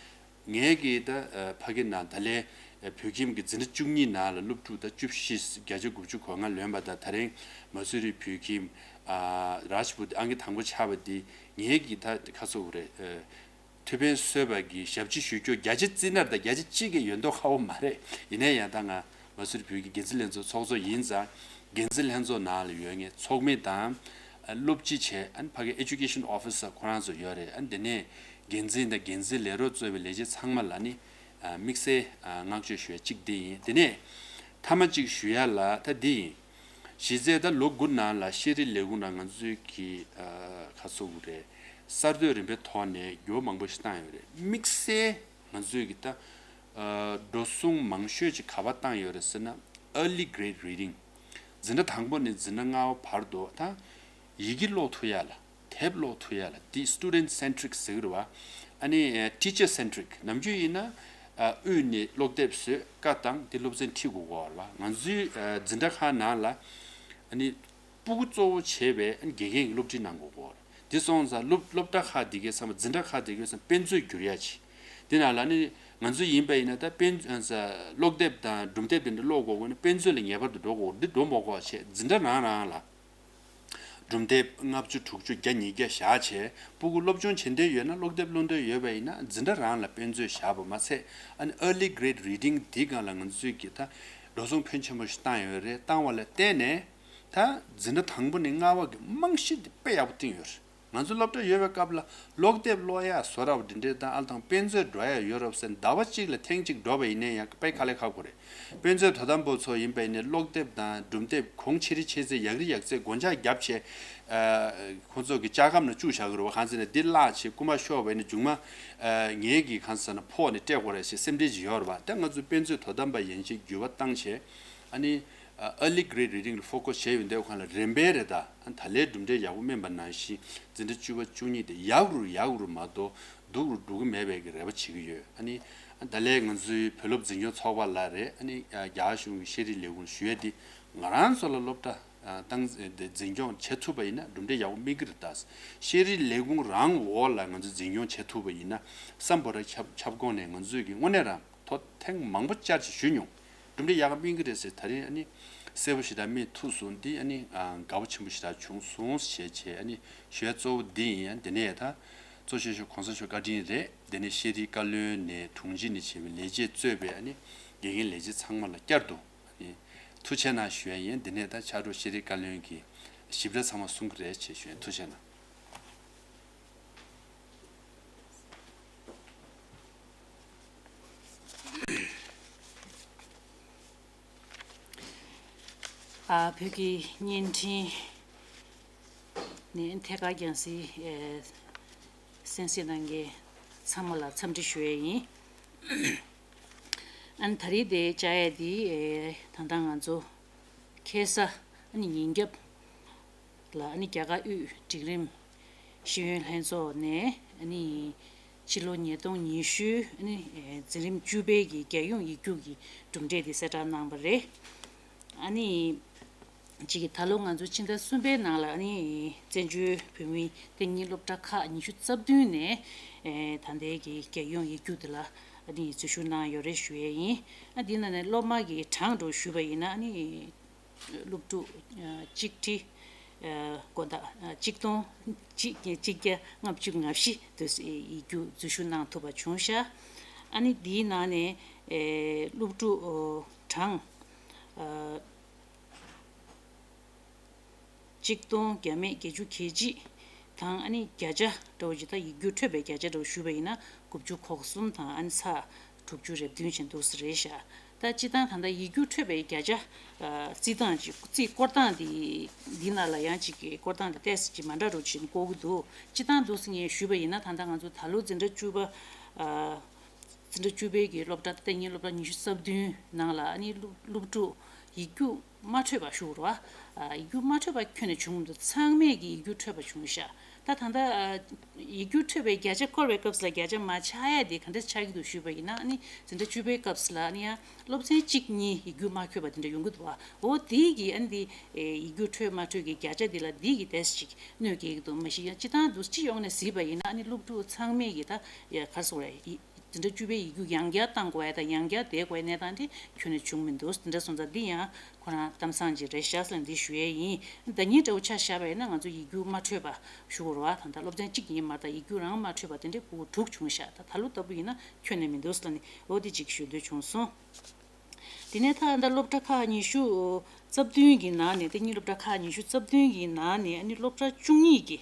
ངས་ཀྱིས་ད་ཨ་ཕ་གི་ནང་ད་ལན་ཨ་བོད་ཁྱིམ་གྱི་འཛིན་གྲྭ་བཅུ་གཉིས་ནང་ལ་སློབ་ཕྲུག་ད་བཅུ་བཞི། བརྒྱ་ཆ་དགུ་བཅུ་གོ་ལྔ་ལོན་པ་དང་། ད་རིང་མ་སུ་རི་བོད་ཁྱིམ་ཨ་རཱཇ་པུར་ཨང་ཀི་དང་པོ་ཆགས་པ་འདི་ངས་ཀྱིས་ད་ཁ་སོ་རེད། ཨ་ཐུགས་ཕན་གསོས་པ་གི་ཞབས་ཕྱི་ཞུ་རྒྱུ་བརྒྱ་ཆ་རྩིས་ན་ད་བརྒྱ་ཆ་གཅིག་གི་ཡོད་མདོག་ཁ་པོ་མ་རེད། ཡིན་ནའི་ཡང་ད་ང་མ་སུ་རི་བོད་ཀྱི་འགན་འཛིན་ལྷན་ཚོགས་ཚོགས་གཙོ་ཡིན་ཙང་། འགན་འཛིན་ལྷན་ཚོགས་ནང་ལ་ཡོད་མཁན་ཚོགས་མི་དང་། ཨ་སློབ་སྤྱི་བྱས། ཨ་ནི་ཕ་གི་Education Officer ཁོ་རང་ཚོ་ཡོད་རེད། ཨ་ནི་དེ་ནས་འགན་འཛིན་དང་འགན་འཛིན་ལས་རོགས་གཙོས་པའི་ལས་བྱེད་ཚང་མ་ལ་ནི་ཨ་དམིགས་བསལ་ཨ་བསྔགས་བརྗོད་ཞུ་ཡ་གཅིག་འདི་ཡིན། དེ་ནས་མཐའ་མ་གཅིག་ཞུ་ཡ་ལ་ད་འདི་ཡིན། གཞི་རྩའི་ད་ལོ་དགུ་ནང་ལ་ཤེས་རིག་ལས་ཁུངས་ནང་ང་ཚོའི་གི་ཨ་ཁ་སོ་རེད། གསར་གཏོད་རིམ་པའི་ཐོག་ནས་འགྱུར་བ་མང་པོ་ཞིག་བཏང་ཡོད་རེད། དམིགས་བསལ་ང་ཚོས་ཀྱི་ད་ཨ་འགྲོ་སོང་མང་ཤོས་ཅིག་ག་པར་བཏང་ཡོད་རེད་ཟེར་ན། Early Grade Reading། འཛིན་གྲྭ་དང་པོ་ནས་འཛིན་གྲྭ་ལྔ་པ་བར་དུ་ད་ཡི་གེ་ཀློག་ཐུབ་ཡ་ལ། དེབ་ཀློག་ཐུབ་ཡ་ལ། འདི་Student Centric ཟེར་གི་རེད་བ། ཨ་ནི་ཨ་Teacher Centric། ནམ་རྒྱུན་ཡིན་ན་ཨ་དབུས་ནས་ཀློག་དེབ་བཟོས་བཀའ་བཏང་། འདི་སློབ་ཚན་ཁྲིད་དགོས་ཀྱི་ཡོད་རེད་བ། ང་ཚོའི་ཨ་འཛིན་གྲྭ་ཁག་ནང་ལ་ཨ་ནི་སྤུ་གུ་གཙོ་བོ་བྱས་པའི་ཨ་ནི་དགེ་རྒན་གྱི་སློབ་ཁྲིད་གནང་དགོས་ཀྱི་ཡོད་རེད། དེ་སོང་ཙང་སློབ་སློབ་གྲྭ་ཁག་འདི་གའི་ཚང་མ། འཛིན་གྲྭ་ཁག་འདི་གའི་ཚང་མ་དཔེ་མཛོད་བསྒྱུར་ཡ་ཆེ། དེ་ནང་ལ་ནི་ང་ཚོ་ཡིན་པ་ཡིན་ན་ད་དཔེ་མཛོད་ཀློག་དེབ་དང་སྒྲུང་དེབ་དེ་འདྲ་ཀློག་དགོས་དགོས་ན་དཔེ་མཛོད་ལ་ངེས་པར་དུ་འགྲོ་དགོས། འདི་འགྲོ་མ་དགོས་པ་བྱས། འཛིན་གྲྭ་རང་རང་ལ་ སྒྲུང་དེབ་ལྔ་བཅུ་དྲུག་ཅུ་བརྒྱ་ཉིས་བརྒྱ་བཞག་བྱས་སྤུ་གུ་སློབ་སྦྱོང་བྱེད་འདོད་ཡོད་ན་སློབ་དེབ་ཀློག་འདོད་ཡོད་པ་ཡིན་ན་འཛིན་གྲྭ་རང་ལ་དཔེ་མཛོད་བཞག་པ་མ་ཚད་ཨ་ནི་early grade reading འདིའི་སྒང་ལ་ང་ཚོས་ཀྱི་ད་འགྲོ་སོང་ཕོན་ཆེན་པོ་ཞིག་བཏང་ཡོད་རེད། བཏང་བ་ལ་བརྟེན་ནས་ད་འཛིན་གྲྭ་དང་པོ་ནས་ལྔ་པ་གི་རྨང་གཞི་འདི་དཔེ་ཡག་པོ་བཏིང་ཡོད་རེད། ང་ཚོ་སློབ་གྲྭ་ཡོད་པའི་སྐབས་ལ་ཀློག་དེབ་ཀློག་ཡག་བཟོ་འདྲ་འདི་འདྲས་དང་ཨ་དང་དཔེ་མཛོད་འགྲོ་ཡག་ཡོད་རབས་ཟེར་ཟླ་བ་གཅིག་ལ་ཐེངས་གཅིག་འགྲོ་བ་ཡིན་ན་ཡང་དཔེ་དཀའ་ལས་ཁག་པོ་རེད། དཔེ་མཛོད་དོ་དམ་པ་ཚོ་ཡིན་པ་ཡིན་ནའི་ཀློག་དེབ་དང་སྒྲུང་དེབ་གོང་ཆེ་རིགས་ཆེ་ཚད་ཡག་རིགས་ཡག་ཚད་སྒོ་འཇགས་བརྒྱབ་བྱས་ཨ་ཁོང་ཚོ་གི་ལྕགས་སྒམ་ནང་བཅུག་བཞག་གི་རེད་བ། གང་ཟེར་ན་འདི་བརླག་བྱས་རྐུ་མ་ཤོར་བ་ཡིན་ན་མཇུག་མ་ཨ་ངེད་ཀྱི་གང་ཟེར་ན་ཕོགས་ནས་སྤྲད་དགོས་རེད་ཞེས་སེམས་ཁྲལ་ཅིག་ཡོད་རེད་བ། ད་ང་ཚོ་དཔེ་མཛོད་དོ་དམ་པ་ཡན་ཆད་འགྱུར་བ་བཏང་བྱས་ཨ་ནི། early grade reading ལ་focus བྱས་ཡོད་འདོད་གང་ལ་རིམ་པས་རེད། ད་ད་ལའི་གྲུབ་འབྲས་ཡག་པོ་སྨིན་པ་ནང་བཞིན་འཛིན་གྲྭ་བཅུ་པ་བཅུ་གཉིས་དེ་ཡག་རུ་ཡག་རུ་མ་གཏོགས་སྡུག་རུ་འགྲོ་གི་མེད་པའི་གི་རེ་བ་བྱེད་ཀྱི་ཡོད། ཨ་ནི་ད་ལའི་ང་ཚོའི་བོད་སློབ་འཛིན་སྐྱོང་ཚོགས་པ་ལ་རེད། ཨ་ནི་རྒྱ་གཞུང་གི་ཤེས་རིག་ལས་ཁུངས་ཞུ་ཡས་འདི་ང་རང་ཚོ་ལ་སློབ་གྲྭ་ཏང་འཛིན་སྐྱོང་བྱེད་ཐུབ་པ་ཡིན་ན་གྲུབ་འབྲས་ཡག་པོ་སྨིན་གི་རེད། ད་ཤེས་རིག་ལས་ཁུངས་རང་འོག་ལ་ང་ཚོ་འཛིན་སྐྱོང་བྱེད་ཐུབ་པ་ཡིན་ན་སམ་བྷོ་ཊ་ཁྱབ་ཁྱབ་ཁོངས་ནས་ང་ཚོས་གི་དངོས་གནས་རང་ཐོ་ཐེངས་མང་པོ་བཅར་ཅིག་ཞུས་མྱོང་། གྲུབ་འབྲས་ཡག་ག་སྨིན་གི་རེད་ཟེར། ད་རིང་ཨ་ནི་གསལ་པོ་ཞེ་དྲག་སྨིན་ཐུབ་སོང་། འདི་ཨ་ནི་དགའ་པོ་ཆེན་པོ་ཞེ་དྲག་བྱུང་སོང་ཞེས་བྱས་ཨ་ནི་ཞུ་ཡ་གཙོ་བོ་འདི་ཡིན། ཡང་འདི་ནས་ད་གཙོ་ཆེ་ཤོས་གོང་ས་མཆོག་བཀའ་དྲིན་རེད། འདི་ནས་ཤེས་རིག་བཀའ་བློན་ནས་དྲུང་ཆེ་ནས་བྱས་པའི་ལས་བྱེད་གཙོས་པའི་ཨ་ནི་དགེ་རྒན་ལས་བྱེད་ཚང་མ་ལ་བསྐྱར་དུ་ཨ་ནི་ཐུགས་རྗེ་གནང་ཞུ་ཡ་ཡིན། འདི་ནས་ད་ཕྱག་རོགས་ཤེས་རིག་བཀའ་བློན་གྱི་ཞིབ་ཕྲ་ཚང་མ་གསུང་གི་རེད་ཅེས་ཞུ་ཡ། ཐུགས་རྗེ་གནང་། ཨ་བོད་ཀྱི་བརྙན་འཕྲིན་ནས་ཐད་ཀར་རྒྱང་སྲིང་ཨེ་གསན་གཟིགས་གནང་མཁན་ཚང་མ་ལ་འཚམས་འདྲི་ཞུ་ཡས་ཡིན། ཨ་ནི་ད་རེས་དེ་བཅར་ཡས་དེ་ཨེ་ད་ལྟ་ང་ཚོ་ཁ་སང་ཨ་ནི་ཉིན་རྒྱབ་ལ་ཨ་ནི་རྒྱ་གར་དབུས་འབྲིང་རིམ་ཤེས་ཡོན་ལྷན་ཚོགས་ནས་ཨ་ནི་ཕྱི་ལོ་ཉིས་སྟོང་ཉི་ཤུ་ཨ་ནི་འཛིན་རིམ་བཅུ་པའི་གི་རྒྱལ་ཡོངས་ཡིག་རྒྱུགས་ཀྱི་གྲུབ་འབྲས་དེ་གསལ་བསྒྲགས་གནང་བ་རེད། ཨ་ནི་གཅིག་གི་ད་ལོ་ང་ཚོ་ཕྱི་ཟླ་གསུམ་པའི་ནང་ལ་ཨ་ནི་བཙན་བྱོལ་བོད་མིའི་གཏན་ཉིན་སློབ་གྲྭ་ཁག་ཉི་ཤུ་རྩ་བདུན་ནས་ད་ལྟའི་གི་རྒྱལ་ཡོངས་ཡིག་རྒྱུགས་དེ་ལ་ཨ་ནི་འཛུལ་ཞུགས་གནང་ཡོད་རེད་ཞུ་ཡས་ཡིན། ཨ་འདི་ནང་ནས་སློབ་མ་གི་གྲངས་འགྲོ་ཞུས་པ་ཡིན་ན་ཨ་ནི། སློབ་ཕྲུག་གཅིག་ཁྲི་དགོན་བདག་གཅིག་སྟོང་གཅིག་གཅིག་བརྒྱ་ལྔ་བཅུ་ང་བཞི་དུ་ཡིག་རྒྱུགས་འཛུལ་ཞུགས་གནང་ཐུབ་པ་བྱུང་ཤག་ཨ་ནི་འདིའི་ནང་ནས་སློབ་ཕྲུག་གྲངས་གཅིག་སྟོང་བརྒྱ་མེད་བརྒྱད་ཅུ་གྱ་གཅིག་དང་ཨ་ནི་བརྒྱ་ཆ་འདྲ་བོ་ཅིག་ད་ཡིག་རྒྱུགས་འཕྲོད་པའི་བརྒྱ་ཆ་འདྲ་བོ་ཞུས་པ་ཡིན་ན་དགུ་བཅུ་གོ་གསུམ་དང་ཨ་ནི་ཚེག་དྲུག་ཅུ་རེ་བདུན་ཅན་འདུག་ས་རེད་ཤག་ད་སྤྱིར་བཏང་ད་ལྟ་ཡིག་རྒྱུགས་འཕྲོད་པའི་བརྒྱ་ཆ་རྩིས་སྟངས་ཀྱི་རྩིས་སྐོར་སྟངས་འདི་འདི་ནང་ལ་ཡང་གཅིག་གི་སྐོར་སྟངས་འདི་ཏོག་ཙམ་ཅིག་མ་འདྲ་རུ་ཕྱིན་འགྲོ་གི་འདུག་སྤྱིར་བཏང་འདུག་སེ་ངས་ཞུས་པ་ཡིན་ན་ད་ལྟ་ང་ཚོ་ད་ལོ་འཛིན་གྲྭ་བཅུ་པ་འཛིན་གྲྭ་བཅུ་པའི་གི་སློབ་གྲྭ་གཏན་ཉིན་སློབ་གྲྭ་ཉི་ཤུ་རྩ་བདུན་ནང་ལ་ཨ་ནི་སློབ་སློབ་ཕྲུག་ཡིག་རྒྱུགས་མ་འཕྲོད་པ་ཞུ་རོགས་ཨ། ཡིག་རྒྱུགས་མ་འཕྲོད་པ་ཁྱོན་ནས་བྱུང་མི་འདུག་ཚང་མས་ཀྱི་ཡིག་རྒྱུགས་འཕྲོད་པ་བྱུང་ཤག་ད་ད་ལྟ་ཡིག་རྒྱུགས་འཕྲོད་པའི་བརྒྱ་ཆ་སྐོར་བའི་སྐབས་སུ་ལ་བརྒྱ་ཆ་མར་ཆག་ཡ་དེ་ག་འདྲ་ཆགས་ཀྱི་འདུག་ཞུས་པ་ཡིན་ན་ཨ་ནི་འཛིན་གྲྭ་བཅུ་པའི་སྐབས་སུ་ལ་ཨ་ནི་ཡང་སློབ་ཚན་གཅིག་གཉིས་ཡིག་རྒྱུགས་མ་འཁྱོལ་བ་དེ་འདྲ་ཡོང་གི་འདུག་བ། འོ་དེའི་གི་ཨ་ནི་དེ་ཡིག་རྒྱུགས་འཕྲོད་མ་འཕྲོད་ཀྱི་བརྒྱ་ཆ་དེ་ལ་དེའི་གི་ཏོག་ཙམ་ཅིག་གནོད་སྐྱེལ་གྱི་འདུག་མ་གཞི་ཡང་སྤྱིར་བཏང་དུ་སྤྱི་ཡོངས་ནས་གཟིགས་པ་ཡིན་ན་ཨ་ནི་སློབ་ཕྲུག་ཚང་མས་ཀྱི་ད་ཡ་ག་རེ་ཟེར་དགོས་རེད། འཛིན་གྲྭ་བཅུ་པའི་ཡིག་རྒྱུགས་ཡང་བསྐྱར་བཏང་དགོས་ཡ་དང་ཡང་བསྐྱར་བསྡད་དགོས་ཡ་གནས་སྟངས་དེ་ཁྱོན་ནས་བྱུང་མི་འདུག་འདི་འདྲ་སོང་ཙང་འདི་ཡང་ཁོ་རང་གཏམ་བཟང་ཅིག་རེད་ཤག་ཟེར་ནས་འདི་ཞུ་ཡས་ཡིན། ཟླ་ཉིན་འདྲ་བོ་ཆ་བཞག་པ་ཡིན་ན་ང་ཚོ་ཡིག་རྒྱུགས་མ་འཕྲོད་པ་ཞུ་དགོས་རེད་བ། ད་ལྟ་སློབ་ཚན་གཅིག་ཡིན་མ་གཏོགས་ཡིག་རྒྱུགས་རང་མ་འཕྲོད་པ་དེ་འདྲའི་ཕྲུ་གུ་དྲུག་བྱུང་ཤག་ད་ད་ལོ་ལྟ་བུ་ཡིན་ན་ཁྱོན་ནས་མི་འདུག་ཟེར་ནས་འོ་འདི་ཅིག་ཞུ་འདོད་བྱུང་སོང་། དེ་ནས་ད་ལྟ་སློབ་གྲྭ་ཁག་ཉི་ཤུ་རྩ་བདུན་གྱི་ནང་ནས་གཏན་ཉིན་སློབ་གྲྭ་ཁག་ཉི་ཤུ་རྩ་བདུན་གྱི་ནང་ནས་ཨ་ནི་སློབ་གྲྭ་བཅུ་གཉིས་ཀྱི་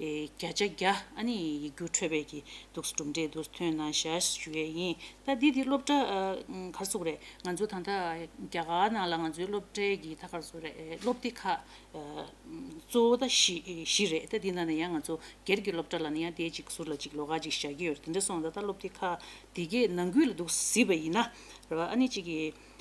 ཨེ་བརྒྱ་ཆ་བརྒྱ་ཨ་ནི་ཡིག་རྒྱུགས་འཕྲོད་པའི་གི་འདུག་གྲུབ་འབྲས་འདུག་ཐོན་གནང་ཤག་ཞུ་ཡས་ཡིན། ད་འདི་འདི་སློབ་གྲྭ་ཨ་ག་རེ་ཟེར་དགོས་རེད། ང་ཚོ་ད་ལྟ་རྒྱ་གར་ནང་ལ་ང་ཚོའི་སློབ་གྲྭའི་གི་ད་ག་རེ་ཟེར་དགོས་རེད། ཨེ་སློབ་སྡེ་ཁག་ཨ་གཙོ་བོ་ད་བཞི་བཞི་རེད། ད་འདི་ནང་ནས་ཡང་ང་ཚོ་སྒེར་གྱི་སློབ་གྲྭ་ལ་ནི་ཡང་དེ་གཅིག་ཟུར་ལ་གཅིག་ལོགས་ཀ་གཅིག་བཞག་གི་ཡོད་རེད། དེ་འདྲ་སོང་ཙང་ད་སློབ་སྡེ་ཁག་དེ་གའི་ནང་ཁུལ་ལ་འདུག་གཟིགས་པ་ཡིན་ན་རེད་བ། ཨ་ནི་གཅིག་གི་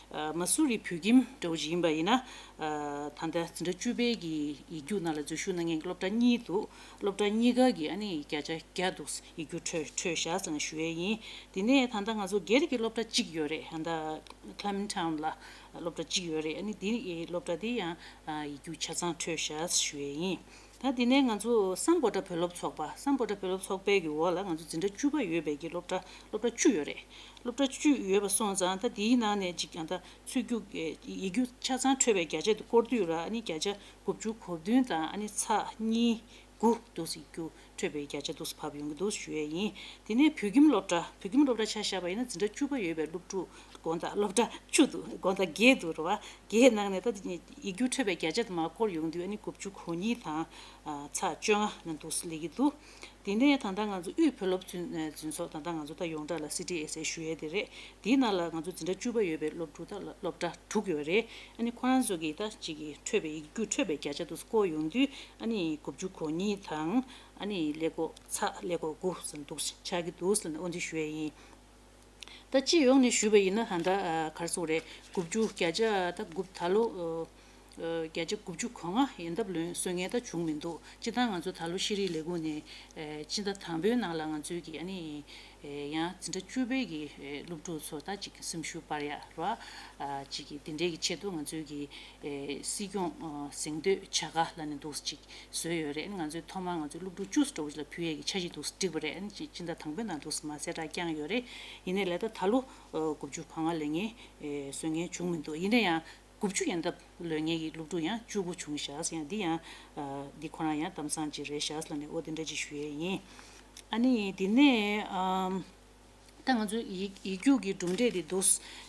ཨ་མ་སུ་རི་བོད་ཁྱིམ་འདྲ་བོ་ཅིག་ཡིན་པ་ཡིན་ན། ཨ་ད་ལྟ་འཛིན་གྲྭ་བཅུ་པའི་གི་ཡིག་རྒྱུགས་ནང་ལ་འཛུལ་ཞུགས་གནང་མཁན་གྱི་སློབ་གྲྭ་གཉིས་འདུག་སློབ་གྲྭ་གཉིས་ཀ་གི་ཨ་ནི་བརྒྱ་ཆ་བརྒྱ་འདུག་ཡིག་རྒྱུགས་འཕྲོད་འཕྲོད་ཤག་ཟེར་ནས་ཞུ་ཡས་ཡིན། དེ་ནས་ད་ལྟ་ང་ཚོ་སྒེར་གྱི་སློབ་གྲྭ་གཅིག་ཡོད་རེད། ད་ལྟ་Clemens Town་ལ་སློབ་གྲྭ་གཅིག་ཡོད་རེད། ཨ་ནི་དེ་སློབ་གྲྭ་དེ་ཡང་ཡིག་རྒྱུགས་ཆ་ཚང་འཕྲོད་ཤག་ཞུ་ཡས་ཡིན། ད་དེ་ནས་ང་ཚོ་སམ་བྷོ་ཊ་བོད་སློབ་ཚོགས་པ། སམ་བྷོ་ཊ་བོད་སློབ་ཚོགས་པའི་གི་འོག་ལ་ང་ཚོ་འཛིན་གྲྭ་བཅུ་པ་ཡོད་པའི་གི་སློབ་གྲྭ་སློབ་གྲྭ་བཅུ་ཡོད་རེད། སློབ་གྲྭ་བཅུ་ཡོད་པ་སོང་ཙང་ད་དེའི་ནང་ནས་ཅིག་ཡང་ད་ཚུད་རྒྱུ་ཡིག་རྒྱུགས་ཆ་ཚང་འཕྲོད་པའི་བརྒྱ་ཆ་དེ་སྐོར་དུས་ར། ཨ་ནི་བརྒྱ་ཆ་དགུ་བཅུ་གོ་བདུན་དང་ཨ་ནི་ཚེག་གཉིས་དགུ་འདུག་སེ་ཡིག་རྒྱུགས་འཕྲོད་པའི་བརྒྱ་ཆ་འདུག་སེ་བབས་ཡོང་གི་འདུག་ཞུ་ཡས་ཡིན། དེ་ནས་བོད་ཁྱིམ་སློབ་གྲྭ། བོད་ཁྱིམ་སློབ་གྲྭ་ཆ་བཞག་པ་ཡིན་ན་འཛིན་གྲྭ་བཅུ་པ་ཡོད་པའི་སློབ་ཕྲུག་དགོང་དག་སློབ་གྲྭ་བཅུ་འདུག་དགོང་དག་བརྒྱད་འདུག་རེད་བ། བརྒྱད་ནང་ནས་ད་ཡིག་རྒྱུགས་འཕྲོད་པའི་བརྒྱ་ཆ་དེ་མར་སྐོར་ཡོང་དུས་ཨ་ནི་དགུ་བཅུ་གོ་གཉིས་དང་ཚེག་བཅོ་ལྔ་ནང་འདུག་སེ་སླེབས་ཀྱི་འདུག་དེ་ནས་ད་ལྟ་ང་ཚོ་དབུས་བོད་སློབ་འཛིན་འཛིན་ཚོགས། ད་ལྟ་ང་ཚོ་ད་ཡོངས་གྲགས་ལ་སི་ཊི་ཨེས་ཨེ་ཞུ་ཡས་དེ་རེད། དེའི་ནང་ལ་ང་ཚོ་འཛིན་གྲྭ་བཅུ་པ་ཡོད་པའི་སློབ་ཕྲུག་ད་སློབ་གྲྭ་དྲུག་ཡོད་རེད། ཨ་ནི་ཁོ་རང་ཚོ་གིས་ད་ཅིག་གི་འཕྲོད་པའི་ཡིག་རྒྱུགས་འཕྲོད་པའི་བརྒྱ་ཆ་དེ་སྐོར་ཡོང་དུས་ཨ་ནི་དགུ་བཅུ་གོ་གཉིས་དང་ཨ་ནི་ཀླད་ཀོར་ཚེག་ཀླད་ཀོར་དགུ་ཙམ་འདུག་ཆགས་ཀྱི་འདུག་ཟེར་ནས་འོ་འདི་ཞུ་ཡས་ཡིན། ད་སྤྱི་ཡོངས་ནས་ཞུས་པ་ཡིན་ན་ད་ལྟ་ཨ་ག་རེ་ཟེར་དགོས་རེད། དགུ་བཅུ་བརྒྱ་ཆ་ད་དགུ་ད་ལོ་ཨ་ཨ་བརྒྱ་ཆ་དགུ་བཅུ་གོ་ལྔ་ཡན་འདབས་ལོན་སོན་མཁན་ད་བྱུང་མི་འདུག་སྤྱིར་བཏང་ང་ཚོ་ད་ལོ་ཤེས་རིག་ལས་ཁུངས་ནས་ཨ་སྤྱི་ཟླ་དང་པོའི་ནང་ལ་ང་ཚོའི་གི་ཨ་ནི་ཨ་ཡང་འཛིན་གྲྭ་བཅུ་པའི་གི་ཨ་སློབ་ཕྲུག་ཚོ་ད་ཅིག་སེམས་ཤུགས་སྤར་ཡ་རེད་བ། ཨ་ཅིག་གི་དེ་འདྲའི་གི་ཆེད་དུ་ང་ཚོའི་གི་ཨེ་སྲིད་སྐྱོང་ཨ་གཟེངས་བསྟོད་བྱ་དགའ་ལབ་ནས་འདུག་སེ་ཅིག་བཟོས་ཡོད་རེད། ང་ཚོས་ཐོག་མར་ང་ཚོའི་སློབ་ཕྲུག་བཅུ་ཙམ་འདྲ་བོ་ཅིག་ལ་ཕུལ་ཡས་ཀྱི་འཆར་གཞི་འདུག་སེ་བསྒྲིགས་པ་རེད། ཨ་ནི་སྤྱི་ཟླ་དང་པོའི་ནང་འདུག་སེ་མ་གསལ་བསྒྲགས་བསྐྱངས་ཡོད་རེད། ཡིན་ནའི་ལས་ད་ད་ལོ་ཨ་དགུ་བཅུ་གོ་ལྔ་ལོན་མཁན་ཨེ་སོན་མཁན་བྱུང་མི་འདུག་ཡིན་ན་ཡང་དགུ་བཅུ་ཡན་འདབས་ལོན་མཁན་གྱི་སློབ་ཕྲུག་ཡང་བཅུ་དགུ་བྱུང་ཤག་ཡང་འདི་ཡང་ཨ་འདི་ཁོ་རང་ཡང་གཏམ་བཟང་ཅིག་རེད་ཤག་ལབ་ནས་འོ་དེ་འདྲ་ཅིག་ཞུ་ཡས་ཡིན། ཨ་ནི་དེ་ནས་ཨམ། ད་ང་ཚོའི་ཡིག་ཡིག་རྒྱུགས་ཀྱི་གྲུབ་འབྲས་དེ་བསྡུ་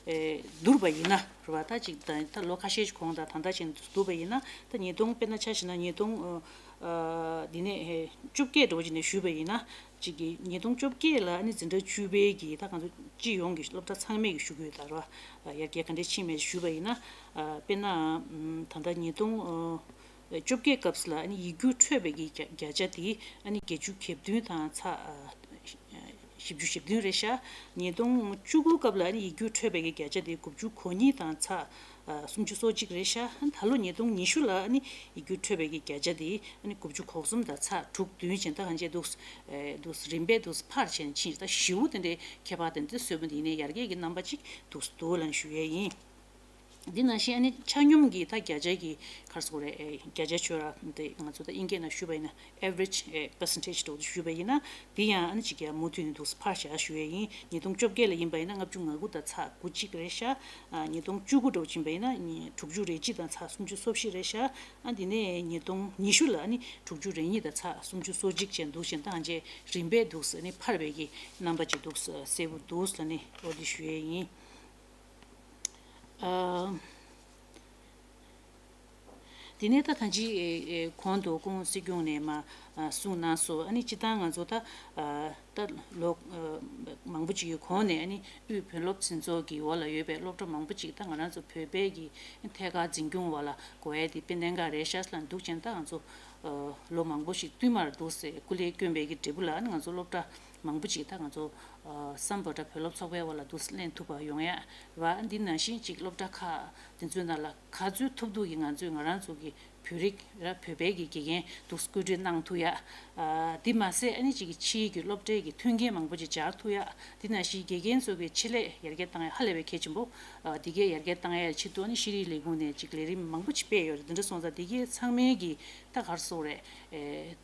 ཨེ་བསྡུར་བ་ཡིན་ན་རེད་བ། ད་ཅིག་ད་ད་ལོ་ཁ་ཤས་ཤིག་གོང་དང་ད་ལྟ་བཞིན་བསྡུར་བ་ཡིན་ན། ད་ཉིས་སྟོང་དཔེར་ན་ཆ་བཞག་ན་ཉིས་སྟོང་ཨ་ཨ་འདི་ནས་ཨེ་བཅོ་བརྒྱད་འདྲ་བོ་ཅིག་ནས་ཞུས་པ་ཡིན་ན། ཅིག་གི་ཉིས་སྟོང་བཅོ་བརྒྱད་ལ་ཨ་ནི་འཛིན་གྲྭ་བཅུ་པའི་གི་ད་ང་ཚོ་སྤྱི་ཡོངས་ཀྱི་སློབ་གྲྭ་ཚང་མས་ཀྱི་ཞུ་གི་ཡོད་ད་རེད་བ། ཡར་རྒྱས་ག་འདྲས་ཕྱིན་མེད་ཞུས་པ་ཡིན་ན། ཨ་དཔེར་ན་ཨམ་ད་ལྟ་ཉིས་སྟོང་ཨ་བཅོ་བརྒྱད་སྐབས་སུ་ལ་ཨ་ནི་ཡིག་རྒྱུགས་འཕྲོད་པའི་གི་བརྒྱ་བརྒྱ་ཆ་དེ་ཨ་ནི་བརྒྱད་ཅུ་གྱ་བདུན་དང་ཚེག་ཨ་བཞི་བཅུ་ཞེ་བདུན་རེད་ཤག་ཉིས་སྟོང་བཅུ་དགུ་སྐབས་ལ་ཨ་ནི་ཡིག་རྒྱུགས་འཕྲོད་པའི་གི་བརྒྱ་ཆ་དེ་དགུ་བཅུ་གོ་གཉིས་དང་ཚེག་ཨ་སུམ་ཅུ་སོ་གཅིག་རེད་ཤག་ད་ལོ་ཉིས་སྟོང་ཉི་ཤུ་ལ་ཨ་ནི་ཡིག་རྒྱུགས་འཕྲོད་པའི་གི་བརྒྱ་ཆ་དེ་ཨ་ནི་དགུ་བཅུ་གོ་གསུམ་དང་ཚེག་དྲུག་བདུན་བྱས་ད་གང་བྱས་འདུག་ཨེ་འདུག་རིམ་པས་འདུག་འཕར་བྱས་ནས་ཕྱིན། ད་ཞེ་པོ་དེ་འདྲའི་ཁྱད་པར་དེ་འདྲ་བཟོས་པ་འདི་ནས་ཡར་རྒྱས་ཀྱི་རྣམ་པ་ཅིག་འདུག་འདུག་ལབ་ཞུ་ཡས་ཡིན། འདི་ནང་བཞིན་ཨ་ནི་ཆ་སྙོམས་ཀྱི་ད་བརྒྱ་ཆའི་གི་ག་རེ་ཟེར་དགོས་རེད། ཨེ་བརྒྱ་ཆ་ཆོད་ར་འདི་ང་ཚོ་ད་དབྱིན་སྐད་ནང་ཞུས་པ་ཡིན་ན་average ཨེ་percentage འདྲ་བོ་ཞུས་པ་ཡིན་ན། འདི་ཡང་ཨ་ནི་ཅིག་ཡང་མུ་མཐུད་ནས་འདུག་འཕར་བཞག་ཞུ་ཡས་ཡིན། ཉིས་སྟོང་བཅོ་བརྒྱད་ལ་ཡིན་པ་ཡིན་ན་ལྔ་བཅུ་ང་དགུ་དང་ཚེག་དགུ་གཅིག་རེད་ཤག་ཨ་ཉིས་སྟོང་བཅུ་དགུ་འདྲ་བོ་ཡིན་པ་ཡིན་ན་ནི་དྲུག་ཅུ་རེ་གཅིག་དང་ཚེག་སུམ་ཅུ་སོ་བཞི་རེད་ཤག་ཨ་འདི་ནས་ཉིས་སྟོང་ཉི་ཤུ་ལ་ཨ་ནི་དྲུག་ཅུ་རེ་གཉིས་དང་ཚེག་སུམ་ཅུ་སོ་གཅིག་བྱས་འདུག་བཞིན་ད་ཨ་ཅེ་རིམ་པས་འདུག་ཨ་ནི་འཕར་བའི་གི་རྣམ་པ་ཅིག་འདུག་གསལ་པོ་འདུག་ལབ་ནས་འོ་འདི་ཞུ་ཡས་ཡིན། ཨ། དེ་ནས་ད་ཐང་ཅིག་ཨེ་ཨེ་གོང་དུ་སྐུ་ངོ་སྲིད་སྐྱོང་ནས་མ་ཨ་གསུངས་གནང་སོང་། ཨ་ནི་སྤྱིར་བཏང་ང་ཚོ་ད་ཨ་ད་ལོ་ཨ་མང་པོ་ཅིག་གི་གོང་ནས་ཨ་ནི་དབུས་བོད་སློབ་འཛིན་ཚོགས་ཀྱི་འོག་ལ་ཡོད་པའི་སློབ་གྲྭ་མང་པོ་ཅིག་ད་ང་རང་ཚོ་བོད་པའི་གི་ཐད་ཀར་འཛིན་སྐྱོང་འོག་ལ་དགོས་ཡས་དེ་དཔེ་གནད་འགག་རེད་ཤག་ལབ་འདུག་བྱས་ད་ང་ཚོ་ཨ་ལོ་མང་པོ་ཞིག་བསྟུད་མར་འདུག་སེ་སྐུ་ལས་བསྐྱོན་པའི་གི་འབྲས་བུ་ལ་ཨ་ནི་ང་ཚོ་སློབ་གྲྭ་མང་པོ་ཅིག་ད་ང་ཚོ་ཨ་སམ་བྷོ་ཊ་བོད་སློབ་ཚོགས་པའི་འོག་ལ་འདུག་སེ་ལེན་ཐུབ་པ་ཡོང་ཡ་ར། འདི་ནང་བཞིན་ཅིག་སློབ་གྲྭ་ཁག་དེ་ཚོའི་ནང་ལ་ག་ཚོད་ཐུབ་ཐུབ་ཀྱིས་ང་ཚོས་ང་རང་ཚོ་གི་བོད་རིགས་ར་བོད་པའི་གི་དགེ་རྒན་འདུག་སེ་བཀོད་སྒྲིག་གནང་ཐུབ་ཡ། ཨ་འདི་མ་ཟད་ཨ་ནི་ཅིག་གི་ཕྱིའི་གི་སློབ་གྲྭའི་གི་མཐུན་རྐྱེན་མང་པོ་ཅིག་སྦྱར་ཐུབ་ཡ། འདི་ནང་བཞིན་དགེ་རྒན་ཚོ་གི་ཆེད་ལས་ཡར་རྒྱས་བཏང་ཡ་ཧ་ལས་པའི་གལ་ཆེན་པོ། ཨ་འདི་གའི་ཡར་རྒྱས་བཏང་ཡ་ཆེད་དུ་ཨ་ནི་ཤེས་རིག་ལས་ཁུངས་ནས་ཅིག་ལས་རིམ་མང་པོ་ཅིག་སྤེལ་ཡོད་རེད། འདི་འདྲ་སོང་ཙང་འདི་གའི་ཚང་མའི་གི་ད་ག་རེ་ཟེར་དགོས་རེད། ཨེ།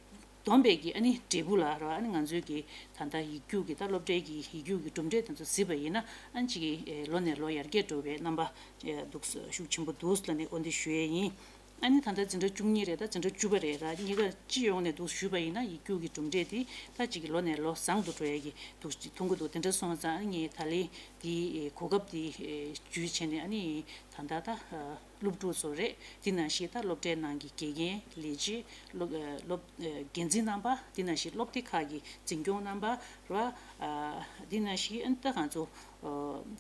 བསྡོམས་པའི་གི་ཨ་ནི་འབྲས་བུ་ལ་ར། ཨ་ནི་ང་ཚོའི་གི་ད་ལྟ་ཡིག་རྒྱུགས་གི་ད་སློབ་གྲྭའི་གི་ཡིག་རྒྱུགས་གི་གྲུབ་འབྲས་དེ་ཚོ་གཟིགས་པ་ཡིན་ན་ཨ་ནི་ཅིག་གི་ཨེ་ལོ་ནས་ལོ་ཡར་རྒྱས་འགྲོ་བའི་རྣམ་པ་ཨེ་འདུག་ཤུགས་ཆེན་པོ་འདུག་ལབ་ནས་འོ་འདི་ཞུ་ཡས་ཡིན། ཨ་ནི་ད་ལྟ་འཛིན་གྲྭ་བཅུ་གཉིས་རེད། ད་འཛིན་གྲྭ་བཅུ་པ་རེད་ར། གཉིས་ཀ་སྤྱི་ཡོངས་ནས་འདུག་ཞུས་པ་ཡིན་ན་ཡིག་རྒྱུགས་གི་གྲུབ་འབྲས་དེ་ད་ཅིག་གི་ལོ་ནས་ལོ་བཟང་དུ་འགྲོ་ཡས་གི་འདུག་ཅིག་མཐོང་གི་འདུག་དེ་འདྲ་སོང་ཙང་ཨ་ནི་ངས་ད་ལན་དེའི་ཨེ་གོ་སྐབས་དེ་ཨེ་བརྒྱུད་བྱས་ནས་ཨ་ནི་ད་ལྟ་ད་ཨ། སློབ་ཕྲུག་ཚོ་རེད། དེ་ནང་བཞིན་ད་སློབ་གྲྭའི་ནང་གི་དགེ་རྒན་ལས་བྱེད་སློབ་ཨ་སློབ་ཨ་འགན་འཛིན་རྣམ་པ། དེ་ནང་བཞིན་སློབ་སྡེ་ཁག་གི་འཛིན་སྐྱོང་རྣམ་པ་ར། ཨ་དེ་ནང་བཞིན་ཨ་ད་ང་ཚོ་ཨ་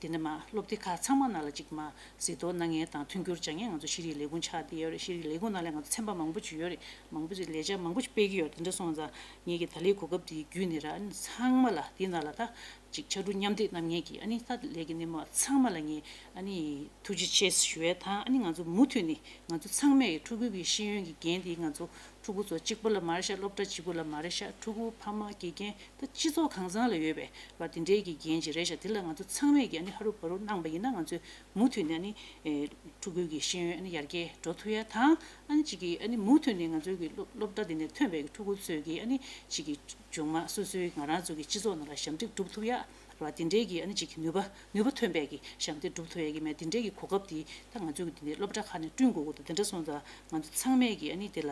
དེ་ནས་མ་སློབ་སྡེ་ཁག་ཚང་མ་ནང་ལ་ཅིག་མ་གཟིགས་རྟོག་གནང་མཁན་དང་མཐུན་འགྱུར་བྱ་མཁན་ང་ཚོ་ཤེས་རིག་ལས་ཁུངས་ཆགས་བསྡད་ཡོད་རེད། ཤེས་རིག་ལས་ཁུངས་ནང་ལ་ང་ཚོ་ཚན་པ་མང་པོ་ཅིག་ཡོད་རེད། མང་པོ་ཅིག་ལས་འཆར་མང་པོ་ཅིག་སྤེལ་གྱི་ཡོད་རེད། དེ་འདྲ་སོང་ཙང་ངེད་ཀྱི་ད་ལན་གོ་སྐབས་དེ་བརྒྱུད་ནས་ར་ཨ་ནི་ཚང་མ་ལ་དེ་ནང་ལ་ད། ཅིག་ཕྱར་གྲུ་མཉམ་འདེགས་གནང་མཁན་གྱི་ཨ་ནི་ད་ལས་ཀྱི་སྣེ་མོ་ཚང་མ་ལ་ངས་ཨ་ནི་ཐུགས་རྗེ་ཆེ་ཞུ་ཡས་དང་། ཨ་ནི་ང་ཚོ་མུ་མཐུད་ནས་ང་ཚོ་ཚང་མས་ཕྲུ་གུ་གི་ཤེས་ཡོན་གྱི་འགན་དེ་ང་ཚོ་ ཕྲུ་གུ་ཚོ་གཅིག་པོ་ལ་མ་རེད་ཤག་སློབ་གྲྭ་གཅིག་པོ་ལ་མ་རེད་ཤག་ཕྲུ་གུ་ཕ་མ་དགེ་རྒན་ད་སྤྱི་ཚོགས་གང་ཚང་ལ་ཡོད་པའི་ར་དེ་འདྲའི་གི་འགན་ཅིག་རེད་ཤག་དེ་ལ་ང་ཚོ་ཚང་མས་ཀྱི་ཨ་ནི་ཧ་རུ་བ་རུ་གནང་པ་ཡིན་ན་ང་ཚོས་མུ་མཐུད་ནས་ཨ་ནི་ཕྲུ་གུའི་གི་ཤེས་ཡོན་ཨ་ནི་ཡར་རྒྱས་འགྲོ་ཐུབ་ཡ་དང་ཨ་ནི་གཅིག་གི་ཨ་ནི་མུ་མཐུད་ནས་ང་ཚོའི་གི་སློབ་སློབ་གྲྭ་དེ་ནས་ཐོན་པའི་གི་ཕྲུ་གུ་ཚོས་ཀྱི་ཨ་ནི་གཅིག་གི་མཇུག་མ་སོ་སོའི་ང་རང་ཚོ་གི་སྤྱི་ཚོགས་ནང་ལ་ཞབས་འདེགས་སྒྲུབ་ཐུབ་ཡ། ར་དེ་འདྲའི་གི་ཨ་ནི་གཅིག་གི་ནུས་པ་ནུས་པ་ཐོན་པའི་གི་ཞབས་འདེགས་སྒྲུབ་ཐུབ་ཡ་གི་མེད་དེ་འདྲའི་གི་གོ་སྐབས་དེ་ད་ང་ཚོའི་གི་དེ་འདྲའི་སློབ་གྲྭ་ཁག་ནས་བསྐྲུན་དགོས་ཀྱི་འདུག་དེ་འདྲ་སོང་ཙང་ང་ཚོ་ཚང་མས་གི་ཨ་ནི་དེ་ལ་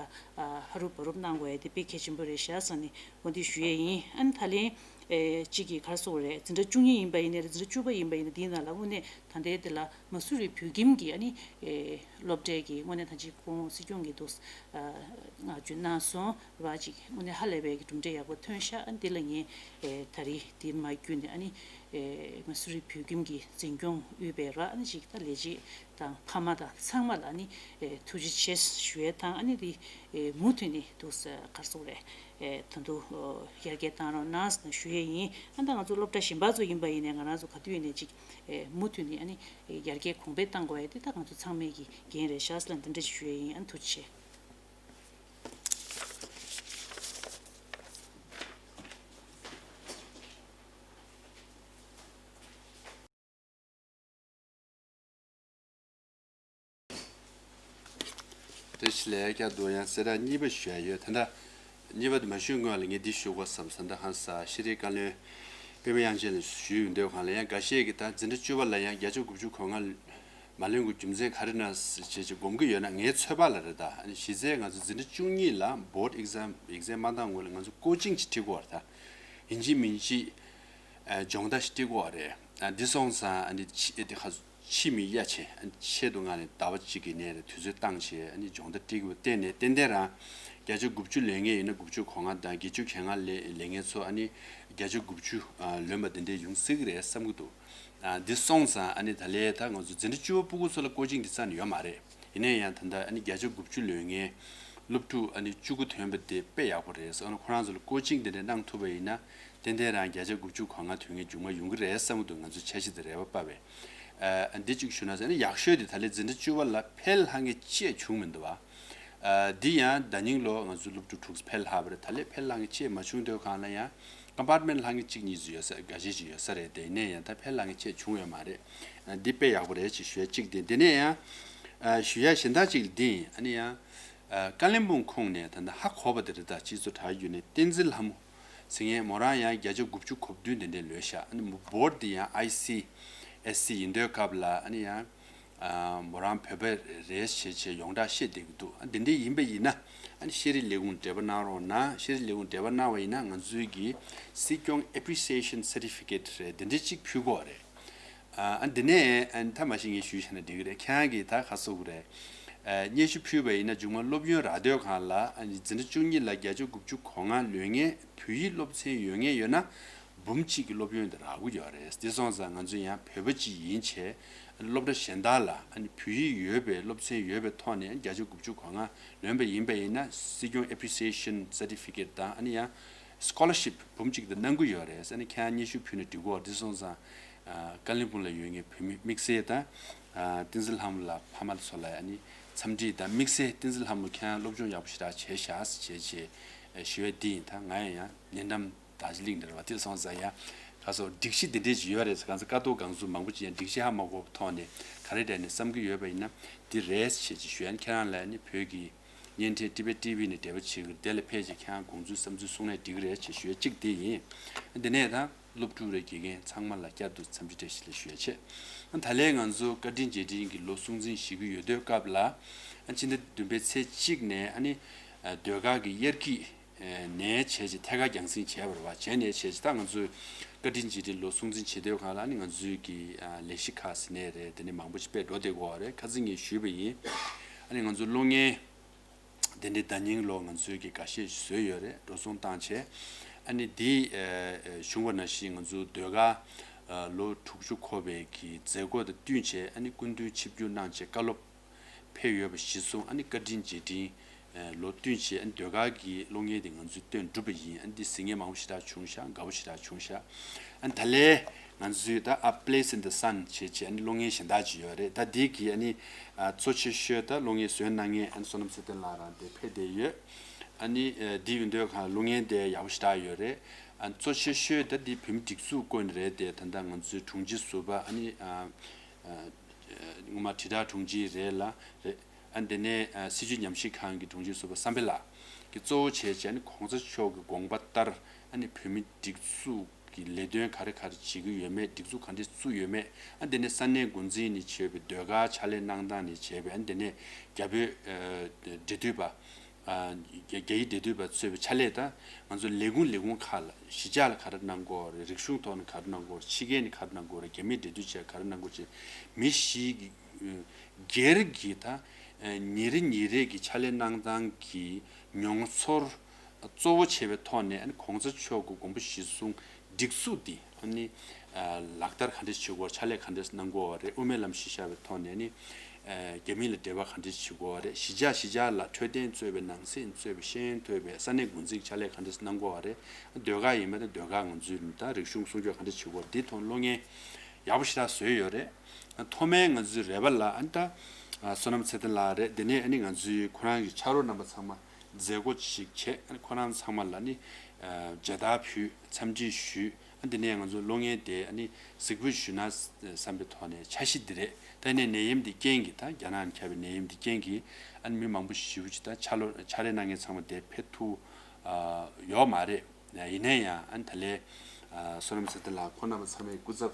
ཧ་རུབ་བ་རུབ་གནང་དགོས་ཡ་དེ་དཔེ་གལ་ཆེན་པོ་རེད་ཤག་བསམ་ནས་འོ་འདི་ཞུ་ཡས་ཡིན། ཨ་ནི་ད་ལན་གཅིག་གི་ག་རེ་ཟེར་དགོས་རེད། འཛིན་གྲྭ་བཅུ་གཉིས་ཡིན་པ་ཡིན་ནའི་རེད། འཛིན་གྲྭ་བཅུ་པ་ཡིན་པ་ཡིན་ན་དེའི་ནང་ལ་དངོས་གནས་ད་ལྟའི་དེ་ལ་མ་སུ་རི་བོད་ཁྱིམ་གི་ཨ་ནི་སློབ་གྲྭའི་གི་དངོས་གནས་ད་ཅིག་ཁོང་སྲིད་སྐྱོང་གི་འདུག་བསྔགས་བརྗོད་གནང་སོང་། ར་ཅིག་དངོས་གནས་ཧ་ལས་པའི་གི་གྲུབ་འབྲས་ཡག་པོ་ཐོན་ཤག་ཨ་ནི་དེ་ལ་ངས་ཨེ་ད་རེས་དེ་མ་བརྒྱུད་ནས་ཨ་ནི་ཨེ་མ་སུ་རི་བོད་ཁྱིམ་གྱི་འཛིན་སྐྱོང་དབུས་པའི་ར་ཨ་ནི་ཅིག་ད་ལས་བྱེད་དང་ཕ་མ་དང་ཚང་མ་ལ་ཨ་ནི་ཨེ་ཐུགས་རྗེ་ཆེ་ཞུ་ཡས་དང་ཨ་ནི་དེ་ཨེ་མུ་མཐུད་ནས་འདུག་ས་ག་རེ་ཟེར་དགོས་རེད། ཨེ་ད་དུང་ཡར་རྒྱས་བཏང་རོགས་གནང་ཟེར་ནས་ཞུ་ཡས་ཡིན། ཨ་ད་ང་ཚོ་སློབ་གྲྭ་གཞན་པ་ཚོ་ཡིན་པ་ཡིན་ནའི་ང་རང་ཚོ་ག་དུས་ཡིན་ནའི་ཅིག་ཨེ་མུ་མཐུད་ནས་ཨ་ནི་ཨེ་ཡར་རྒྱས་གོང་འཕེལ་བཏང་དགོས་ཡས་དེ་ད་ང་ཚོ་ཚང་མས་ཀྱི་འགན་རེད་ཤག་ཟེར་ལ་འདི་འདྲ་ཞིག་ཞུ་ཡས་ཡིན། ཨ་ནི་ཐུགས་རྗེ་ཆེ། དེ་ཕྱི་ལ་བསྐྱར་དུ་ཡང་གསལ་བསྒྲགས་གཉིས་པ་ཞུ་ཡ་ཡོད། ད་ལྟ་གཉིས་པ་དེ་མ་ཞུས་སྔོན་ལ་ངས་འདི་ཞུ་དགོས་བསམ་སོང་། ད་ཧང་སང་ཤེས་རིག་བཀའ་བློན་པད་མ་དབྱངས་ཅན་ལ་ཞུས་ཡོང་དུས་སྒང་ལ་ཡང་འགའ་ཤས་ཀྱིས་ད་འཛིན་གྲྭ་བཅུ་པ་ལ་ཡང་བརྒྱ་ཆ་དགུ་བཅུ་གོ་ལྔ་མ་ལོན་གྱི་རྒྱུ་མཚན་ག་རེ་ན་ཞེས་ཅིག་སྒོམ་གྱི་ཡོད་ན། ངའི་ཚོད་དཔག་ལ་རེད། ད་ཨ་ནི་གཞི་རྩའི་ང་ཚོ་འཛིན་གྲྭ་བཅུ་གཉིས་ལ་board exam exam མ་བཏང་སྔོན་ལ་ང་ཚོ་ཀོ་ཅིང་ཅིག་ཁྲིད་དགོས་པ་རེད། ད་ཡིན་གཅིག་མིན་གཅིག་ཨ་སྦྱོང་བརྡར་ཞིག་ཁྲིད་དགོས་པ་རེད། ཨ་འདི་སོང་ཙང་ཨ་ནི་ཕྱི་དེ་ཁ་ཕྱི་མི་གཡའ་ཆེ་ཨ་ཆེད་དུ་མངགས་ནས་ཟླ་བ་གཅིག་གི་ནས་རེད་དུས་ཚོད་བཏང་བྱས་ཨ་ནི་སྦྱོང་བརྡར་ཁྲིད་དགོས་པ་བརྟེན་ནས་ཏན་ཏན་རང་བརྒྱ་ཆ་དགུ་བཅུ་ལོན་མཁན་ཡིན་ན་དགུ་བཅུ་གོ་ལྔ་དང་བརྒྱད་ཅུ་གྱ་ལྔ་ལེན་ལེན་མཁན་ཚོ་ཨ་ནི་བརྒྱ་ཆ་དགུ་བཅུ་ཨ་ལོན་པ་དེ་འདྲས་ཡོང་སྲིད་ཀྱི་རེད་བསམ་གྱི་འདུག་ཨ་འདི་སོང་ཙང་ཨ་ནི་ད་ལས་ད་ང་ཚོ་འཛིན་གྲྭ་བཅུ་པ་ཕྲུ་གུ་ཚོ་ལ་ཀོ་ཅིང་འདི་རྩ་ནས་ཡོད་མ་རེད། ཡིན་ན་ཡང་ད་ལྟ་ཨ་ནི་བརྒྱ་ཆ་དགུ་བཅུ་ལོན་མཁན་སློབ་ཕྲུག་ཨ་ནི་བཅུ་དགུ་ཐོན་པ་དེ་དཔེ་ཡག་པོ་རེད། ཨ་ནི་ཁོ་རང་ཚོ་ལ་ཀོ་ཅིང་དེ་འདྲ་གནང་ཐུབ་པ་ཡིན་ན་ཏན་ཏན་རང་བརྒྱ་ཆ་དགུ་བཅུ་གོ་ལྔ་ཐོན་མཁན་མཇུག་མ་ཡོང་གི་རེད་བསམ་གྱི་འདུག་ང་ཚོ་འཆར་གཞི་དེ་རེ་བ་བབས་པས། ཨ་འདི་གཅིག་ཞུ་ན་ཟེར་ན་ཡག་ཤོས་དེ་ད་ལྟའི་འཛིན་གྲྭ་བཅུ་པ་ལ་ཕེལ་ལྷག་མཁན་ཅིག་བྱུང་མི་འདུག་བ། ཨ་འདི་ཡང་ཟླ་ཉིན་ལོ་ང་ཚོ་སློབ་ཕྲུག་དྲུག་ཕེལ་ལྷག་པ་རེད། ད་ལས་ཕེལ་ལྷག་མཁན་ཅིག་མ་བྱུང་དུས་སྒང་ལ་ཡང་ཀམ་པར་ཊི་མེན་ཊི་ལྷག་མཁན་གཅིག་གཉིས་ཙམ་ཡོད་ས་འགའ་ཤས་ཅིག་ཡོད་ས་རེད། དེ་ཡིན་ན་ཡང་ད་ཕེལ་ལྷག་མཁན་ཅིག་བྱུང་ཡོད་མ་རེད། ཨ་འདི་དཔེ་ཡག་པོ་རེད་ཅེས་ཞུ་ཡ་གཅིག་དེ། དེ་ནས་ཡང་ཨ་ཞུ་ཡ་གཞན་དག་ཅིག་འདི་ཡིན། ཨ་ནི་ཡང་ཨ་ཀ་ལིམ་པོང་ཁོངས་ནས་ད་ལྟ་ཧ་གོ་བ་དེ་རེད། ད་སྤྱི་ཚོགས་དྲ་བརྒྱུད་ནས་བསྟན་འཛིན་ལྷ་མོ་ཟེར་མཁན་མོ་རང་ཡང་བརྒྱ་ཆ་དགུ་བཅུ་གོ་བདུན་དེ་འདྲས་ལོས་ཤག་ཨ་ནི་མོ་བོར་ཌི་དེ་ཡང་ཨའི་སི་ཨེས་སི་ཡིན་དུས་སྐབས་ལ་ཨ་ནི་ཡང་ཨ་མོ་རང་བོད་པ་རེད་ཞེས་བྱས་ཡོངས་གྲགས་བཤད་བསྡད་ཀྱི་འདུག་ཨ་འདི་འདྲས་ཡིན་པ་ཡིན་ན་ཨ་ནི་ཤེས་རིག་ལས་ཁུངས་འབྲེལ་བ་གནང་རོགས་གནང་། ཤེས་རིག་ལས་ཁུངས་འབྲེལ་བ་གནང་བ་ཡིན་ན་ང་ཚོའི་གི་སྲིད་སྐྱོང་ཨེ་པི་རི་སི་ཨེ་ཤན་སར་ཊི་ཕི་ཀེཊ་རེད་འདི་འདྲས་གཅིག་ཕུལ་དགོས་རེད། ཨ་འདི་ནས་ཨ་ཐ་མ་ཤི་ངས་ཞུས་བཞག་ན་འགྲིག་གི་རེད། ཁྱེད་རང་གིས་ད་ག་ཟེར་དགོས་རེད། ཨ་སྙན་ཞུ་ཕུལ་བ་ཡིན་ན་མཇུག་མ་སློབ་ཡོན་རག་དུས་སྒང་ལ་ཨ་འཛིན་གྲྭ་བཅུ་གཉིས་ལ་བརྒྱ་ཆ་དགུ་བཅུ་གོ་ལྔ་ལོན་མཁན་བོད་ཡིག་སློབ་ཚན་ཡོད་མཁན་ཡོད་ན་འབུམ་གཅིག་གི་སློབ་ཡོན་དེ་རག་གི་ཡོད་རེད། དེ་སོང་ཙང་ང་ཚོ་ཡང་བོད་པ་གཅིག་ཡིན་བྱས་སློབ་གྲྭ་གཞན་དག་ལ་ཨ་ནི་བོད་ཡིག་ཡོད་པའི་སློབ་ཚན་ཡོད་པའི་ཐོག་ནས་བརྒྱ་ཆ་དགུ་བཅུ་གོ་ལྔ་ལོན་པ་ཡིན་པ་ཡིན་ན་སྲིད་སྐྱོང་ཨེ་པི་རི་སི་ཨེ་ཤན་སར་ཊི་ཕི་ཀེཊ་དང་ཨ་ནི་ཡང་སི་ཀོ་ལར་ཤིབ་འབུམ་གཅིག་དེ་གནང་གི་ཡོད་རེད། ཨ་ནི་ཁྱེད་རང་སྙན་ཞུ་ཕུལ་ན་འགྲིག་གོ། དེ་སོང་ཙང་ཨ་ཀ་ལིམ་པོང་ལ་ཡོད་མཁན་བོད་མི་དམིགས་བསལ་དང་ཨ་བསྟན་འཛིན་ལྷ་མོ་ལགས་ཕ་མ་ཚོ་ལ་ཨ་ནི་འཚམས་འདྲི་དང་དམིགས་བསལ་བསྟན་འཛིན་ལྷ་མོ་ཁྱེད་རང་སློབ་སྦྱོང་ཡག་པོ་ཞེ་དྲག་བྱས་ཤག་ཟེར་བྱས་བྱས་ཞུ་བ་འདི་ཡིན། ད་ང་ཡང་ཡང་ཉེ་འགྲམ་རྡོ་རྗེ་གླིང་འདྲ་བ་དེ་སོང་ཙང་ཡང་ག་སོ་སྒྲིག་གཞི་འདི་འདྲས་ཅིག་ཡོད་རེད་ཟེར། གང་ཚ་ཀ་ཏོ་གང་ཚུ་མང་པོ་ཅིག་ཡང་སྒྲིག་གཞི་ཧ་མ་གོ་བའི་ཐོག་ནས་ག་རེ་འདྲ་ནས་བསམ་གྱི་ཡོད་པ་ཡིན་ན་འདི་རེད་ཟེར་བྱས་ཅིག་ཞུ་ཡ། ཁྱེད་རང་ལ་ནི་བོད་ཀྱི་བརྙན་འཕྲིན་ཏི་བེ་ཊི་ཊི་ཝི་ནས་འབྲེལ་བ་བྱེད་ཀྱི་རེད། དེ་ལ་ཕེབས་བྱས་ཁྱེད་རང་དགོངས་ཚུལ་བསམ་ཚུལ་གསུང་ན་འགྲིག་གི་རེད་ཅེས་ཞུ་ཡ་གཅིག་དེ་ཡིན། དེ་ནས་ད་སློབ་ཕྲུག་རེད་དགེ་རྒན་ཚང་མ་ལ་བསྐྱར་དུ་འཚམས་འདྲི་བཀྲ་ཤིས་བདེ་ལེགས་ཞུ་ཡ་བྱས། ད་ལན་ང་ཚོ་བཀའ་དྲིན་རྗེས་དྲན་གྱི་ལོ་སྲུང་བརྩི་ཞུ་གི་ཡོད་དུས་སྐབས་ལ་ཕྱི་ཟླ་བདུན་པའི་ཚེས་གཅིག་ནས་ཨ་ནི་ཟློས་གར་གྱི་དབྱར་སྐྱིད་ནས་བྱས་རྗེས་ཐད་ཀར་རྒྱང་སྲིང་བྱས་པ་རེད་བ། བྱས་ནས་བྱས་རྗེས་ད་ང་ཚོས་བཀའ་དྲིན་རྗེས་དྲན་ལོ་སྲུང་བརྩི་བྱེད་དུས་སྒང་ལ་ཨ་ནི་ང་ཚོའི་གི་ལས་གཞི་ཁག་ཟེར་ནའི་རེད། དེ་ནས་མང་པོ་ཞིག་སྤེལ་འགྲོ་བསྡད་ཀྱི་ཡོད་རེད། ཁ་སང་ངས་ཞུས་པ་ཡིན། ཨ་ནི་ང་ཚོ་གློག་བརྙན་དེ་འདྲའི་ཟླ་ཉིན་ལོ་ང་ཚོའི་གི་འགའ་ཤས་ཤིག་བཟོས་ཡོད་རེད། འགྲོ་སོང་བཏང་བྱས་ཨ་ནི་འདི་ཨ་ཨ་བྱུང་བ་ནང་བཞིན་ང་ཚོ་ཟློས་གར་ཨ་ལོ་དྲུག་ཅུ་འཁོར་བའི་གི་མཛད་སྒོ་དང་བསྟུན་བྱས་ཨ་ནི་སྐུ་མདུན་ཆིབས་བསྒྱུར་གནང་བྱས་བཀའ་སློབ་ཕེབས་ཡོད་པ་གཞིར་བཟུང་ཨ་ནི་བཀའ་དྲིན་རྗེས་དྲན་ཨ་ལོ་བསྟུན་བྱས་ཨ་ནི་ཟློས་གར་གྱི་གློག་བརྙན་དེ་ང་ཚོས་སྟོན་གྲུབ་པ་ཡིན། ཨ་ནི་འདི་གཟིགས་མཁན་མང་པོ་ཞེ་དྲག་བྱུང་ཤག་དགའ་པོ་ཞེ་དྲག་བྱུང་ཤག་ཨ་ནི་ད་ལན་ང་ཚོས་ད་A Place in the Sun བྱས་བྱས་ཨ་ནི་གློག་བརྙན་གཞན་དག་ཅིག་ཡོད་རེད། ད་འདི་གི་ཨ་ནི་ཨ་གཙོ་ཆེ་ཤོས་ད་གློག་བརྙན་བཟོས་གནང་མཁན་ཨ་ནི་བསོད་ནམས་ཚེ་བརྟན་ལགས་རང་དེ་ཕེབས་བསྡད་ཡོད། ཨ་ནི་ཨ་འདི་ཡིན་དུས་གང་གློག་བརྙན་དེ་ཡག་པོ་ཞེ་དྲག་ཡོད་རེད། ཨ་གཙོ་ཆེ་ཤོས་ད་འདི་བོད་མི་སྒྲིག་འཛུགས་སྐོར་ནས་རེད་དེ། ད་ལྟ་ང་ཚོའི་དྲུང་ཆེ་ཟུར་པ་ཨ་ནི་ཨ་ཨ་སྔོན་མ་དྲིལ་བསྒྲགས་དྲུང་ཆེ་རེད་ལ་རེད། ཨ་དེ་ནས་ཨ་སྲིད་བྱུས་ཉམས་ཞིབ་ཁང་གི་དྲུང་ཆེ་ཟུར་པ་བསམ་འཕེལ་ལགས་ཀྱིས་གཙོ་བོ་བྱས་བྱས་ཨ་ནི་གོང་ས་མཆོག་གི་དགོངས་པ་ལྟར་ཨ་ནི་བོད་མི་སྒྲིག་འཛུགས་ཀྱི་ལས་དོན་ག་རེ་ག་རེ་བྱེད་ཀྱི་ཡོད་མེད། སྒྲིག་འཛུགས་ག་འདྲས་བཙུགས་ཡོད་མེད། ཨ་དེ་ནས་ས་གནས་འགོ་འཛིན་ནས་བྱས་པའི་ཟློས་གར་ཕྱག་ལས་གནང་སྟངས་ནས་བྱས་པའི། ཨ་དེ་ནས་རྒྱ་བོད་ཨ་འབྲེལ་མཐུད་པ། ཨ་རྒྱ་རྒྱ་ཡིག་འབྲེལ་མཐུད་པ་གཙོས་པའི་ཕྱག་ལས་དང་། ང་ཚོ་ལས་ཁུངས་ལས་ཁུངས་ཁག་ལ་གཞིས་ཆགས་ལ་ག་རེ་གནང་དགོས་རེད། རིག་གཞུང་ཐོག་ནས་ག་རེ་གནང་དགོས་རེད། ཕྱི་རྒྱལ་ནས་ག་རེ་གནང་དགོས་རེད། རྒྱ་མིའི་འབྲེལ་མཐུད་བྱས་ག་རེ་གནང་དགོས་རེད། མི་བཞི་གི་སྒེར་གྱི་ད་ཉིན་རེ་ཉིན་རེ་གི་ཕྱག་ལས་གནང་སྟངས་ཀྱི་མྱོང་ཚོར་གཙོ་བོ་བྱས་པའི་ཐོག་ནས། ཨ་ནི་གོང་ས་མཆོག་གི་དགོངས་པ་གཞིར་བཟུང་སྒྲིག་འཛུགས་འདི་ཨ་ནི་ལག་བསྟར་ག་འདྲས་བྱེད་དགོས། ཕྱག་ལས་ག་འདྲས་གནང་དགོས་རེད། དབུ་མའི་ལམ་གཞི་བཞག་པའི་ཐོག་ནས་ཨ་ནི་རྒྱ་མི་ལ་འབྲེལ་བ་ག་འདྲས་བྱེད་དགོས་རེད། གཞིས་ཆགས་གཞིས་ཆགས་ལ་འཕྲོད་བསྟེན་གཙོས་པའི་ནང་སྲིད་གཙོས་པའི་ཤེས་ཡོན་ཐོན་པའི་ས་གནས་འགོ་འཛིན་གྱི་ཕྱག་ལས་ག་འདྲས་གནང་དགོས་རེད། ཟློས་གར་ཡིན་པ་ན་ཟློས་གར་ང་ཚོའི་ད་རིག་གཞུང་སྲུང་སྐྱོབ་ག་འདྲས་བྱེད་དགོས་རེད། འདི་ཐོག་གློག་བརྙན་ཡག་པོ་ཞེ་དྲག་བཟོས་ཡོད་རེད། ཐོག་མར་ང་ཚོའི་རེ་བ་ལ་ཨ་ནི་ད་བསོད་ནམས་ཚེ་བརྟན་ལགས་རེད། དེ་ནས་ཨ་ནི་ང་ཚོའི་ཁོ་རང་གི་ཕྱག་རོགས་རྣམ་པ་ཚང་མ་མཛད་སྒོ་ཞིག་བྱས། ཨ་ནི་ཁོ་རང་ཚང་མ་ལ་ནི་མཇལ་དར་ཕུལ། འཚམས་འདྲི་ཞུས། ཨ་དེ་ནས་ང་ཚོ་གློག་བརྙན་དེ་ཨ་ནི་གཟིགས་འབུལ་ཞུས་ན་བསམ་པའི་ཐོག་ནས་འཆར་གཞི་འདི་རེད། ད་ཡིན་ནའི་ནད་ཡམས་འདི་རྐྱེན་གྱིས། ད་རྒྱ་ནག་ནས་ཁྱབ་པའི་ནད་ཡམས་འདི་རྐྱེན་གྱིས་ཨ་ནི་མི་མང་པོ་ཞེ་པོ་ཅིག་ད་ཕྱག་ལོ་ཕྱག་ལས་གནང་མཁན་ཚང་མ་དེ་ཕེབས་ཐུབ་ཡོད་མ་རེད། ཡིན་ན་ཡང་ཨ་ནི་ད་ལས་བསོད་ནམས་ཚེ་བརྟན་ལགས་ཁོང་རྣམ་པ་ཚང་མས་སྐུ་ཚབ་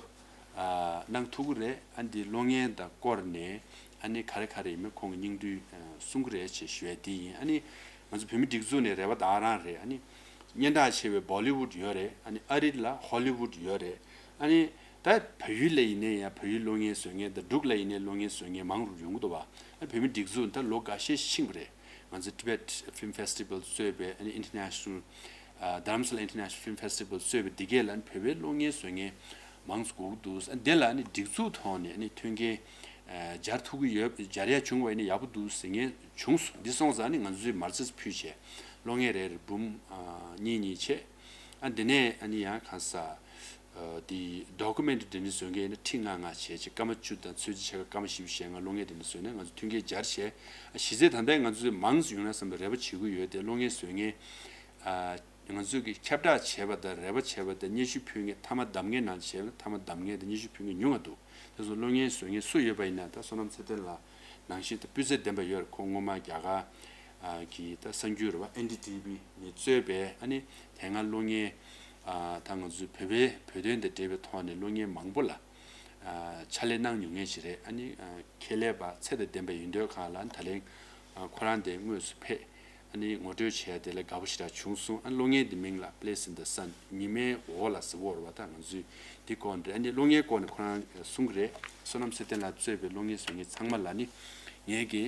གནང་ཐུབ་ཀྱི་རེད། ཨ་ནི་འདི་གློག་བརྙན་དང་སྐོར་ནས་ཨ་ནི་ག་རེ་ག་རེ་ཡིན་མིན་ཁོང་གི་སྙིང་བསྡུས་གསུང་གི་རེད་ཅེས་ཞུ་ཡ་འདི་ཡིན། ཨ་ནི་ང་ཚོ་བོད་མི་སྒྲིག་འཛུགས་ནས་རེ་བ་ད་ག་རང་རེད། ཨ་ནི་སྙན་གྲགས་ཆེ་བའི་བོ་ལི་ཝུད་ཡོད་རེད། ཨ་ནི་ཨ་རི་ལ་ཧོ་ལི་ཝུད་ཡོད་རེད། ཨ་ནི་ད་བལ་ཡུལ་ལ་ཡིན་ནའི་ཡང་བལ་ཡུལ་གློག་བརྙན་བཟོ་མཁན་དང་། འབྲུག་ལ་ཡིན་ནའི་གློག་བརྙན་བཟོ་མཁན་མང་རུ་ཡོང་གི་འདུག་བ། ཨ་བོད་མི་སྒྲིག་འཛུགས་ད་ལོ་འགའ་ཤས་ཕྱིན་པ་རེད། ང་ཚོ་Tibet Film Festival གཙོས་པའི་ཨ་ནི་International ཨ་Dharamsala International Film Festival གཙོས་པའི་འདི་གས་ལ་ཨ་ནི་བོད་པའི་གློག་བརྙན་བཟོ་མཁན་མང་ཙམ་དགོས་ཀྱི་འདུག། ཨ་འདི་ལ་ཨ་ནི་སྒྲིག་འཛུགས་ཐོག་ནས་ཨ་ནི་མཐུན་རྐྱེན་ཨ་སྦྱར་ཐུབ་ཀྱི་ཡོད། སྦྱར་ཡ་བྱུང་བ་ཡིན་ན་ཡག་པོ་འདུག་ཟེར་མཁན་བྱུང་སོང་། འདི་སོང་ཙང་ཨ་ནི་ང་ཚོས་མར་ཆས་ཕུལ་བྱས་གློག་བརྙན་རེ་རེ་འབུམ་ཨ་གཉིས་གཉིས་བྱས། ཨ་འདི་ནས་ཨ་ནི་ཡང་གང་ཟག་ཨ་དེ་ཌོ་ཀུ་མེན་ཊི་འདྲ་འདྲ་བཟོ་མཁན་ཡིན་ན་ཁྲི་ལྔ་ལྔ་བྱས་བྱས། སྐར་མ་བཅུ་དང་ཚོད་ཅིག་ཕྱེད་ཀ་སྐར་མ་བཞི་བཅུ་ཞེ་ལྔ་གློག་བརྙན་འདྲ་འདྲ་བཟོས་ནས་ང་ཚོ་མཐུན་རྐྱེན་སྦྱར་བྱས། ཨ་གཞི་རྩའི་ད་ལྟའི་ང་ཚོ་མང་ཙམ་ཡོང་ན་བསམ་པའི་རེ་བ་བྱེད་ཀྱི་ཡོད་དེ། གློག་བརྙན་བཟོ་མཁན་ཨ་ང་ཚོས་ཀྱི་ཁྱབ་བསྒྲགས་བྱས་པ་དང་རེ་བ་བྱས་པ་དང་སྙན་ཞུ་ཕུལ་མཁན། མཐའ་མ་བདམས་མཁན་ནང་བྱས་པ་ན་མཐའ་མ་བདམས་མཁན་དང་སྙན་ཞུ་ཕུལ་མཁན་ཉུང་བ་འདུག། དེ་ཚོ་གློག་བརྙན་བཟོ་མཁན་སུ་ཡོད་པ་ཡིན་ན། ད་བསོད་ནམས་ཚེ་བརྟན་ལགས་ནང་བཞིན་ད་སྤུས་ཚད་ལྡན་པ་ཡོད་རེད། ཁོང་སྔོན་མ་རྒྱ་གར་ཨ་གི་ད་གསར་འགྱུར་རེད་བ། ཨེན་ཌི་ཊི་ཝི་ནས་གཙོས་པའི་ཨ་ནི་དེ་སྔ་གློག་བརྙན་ཨ་ད་ང་ཚོའི་བོད་པའི་བོད་དོན་དང་འབྲེལ་བའི་ཐོག་ནས་གློག་བརྙན་མང་པོ་ལ་ཨ་ཕྱག་ལས་གནང་མྱོང་མཁན་ཞིག་རེད། ཨ་ནི་ཨ་ཁྱད་ལས་པ་ཚད་དང་ལྡན་པ་ཡིན་དུས་གང་ལ་ད་ལན་ཨ་ཁོ་རང་དེ་དངོས་སུ་ཕེབས། ཨ་ནི་ངོ་སྤྲོད་བྱས་དེ་ལ་དགའ་པོ་ཞེ་དྲག་བྱུང་སོང་། ཨ་གློག་བརྙན་དེ་མིང་ལ་Place in the Sun། ཉི་མའི་འོག་ལ་ཟེར་བ་རེད་བ། ད་ང་ཚོས་འདི་སྐོར་འདྲ། ཨ་ནི་གློག་བརྙན་སྐོར་ནས་ཁོ་རང་གསུང་གི་རེད། བསོད་ནམས་ཚེ་བརྟན་ལགས་གཙོས་པའི་གློག་བརྙན་བཟོ་མཁན་ཚང་མ་ལ་ནི་ངས་ཀྱི་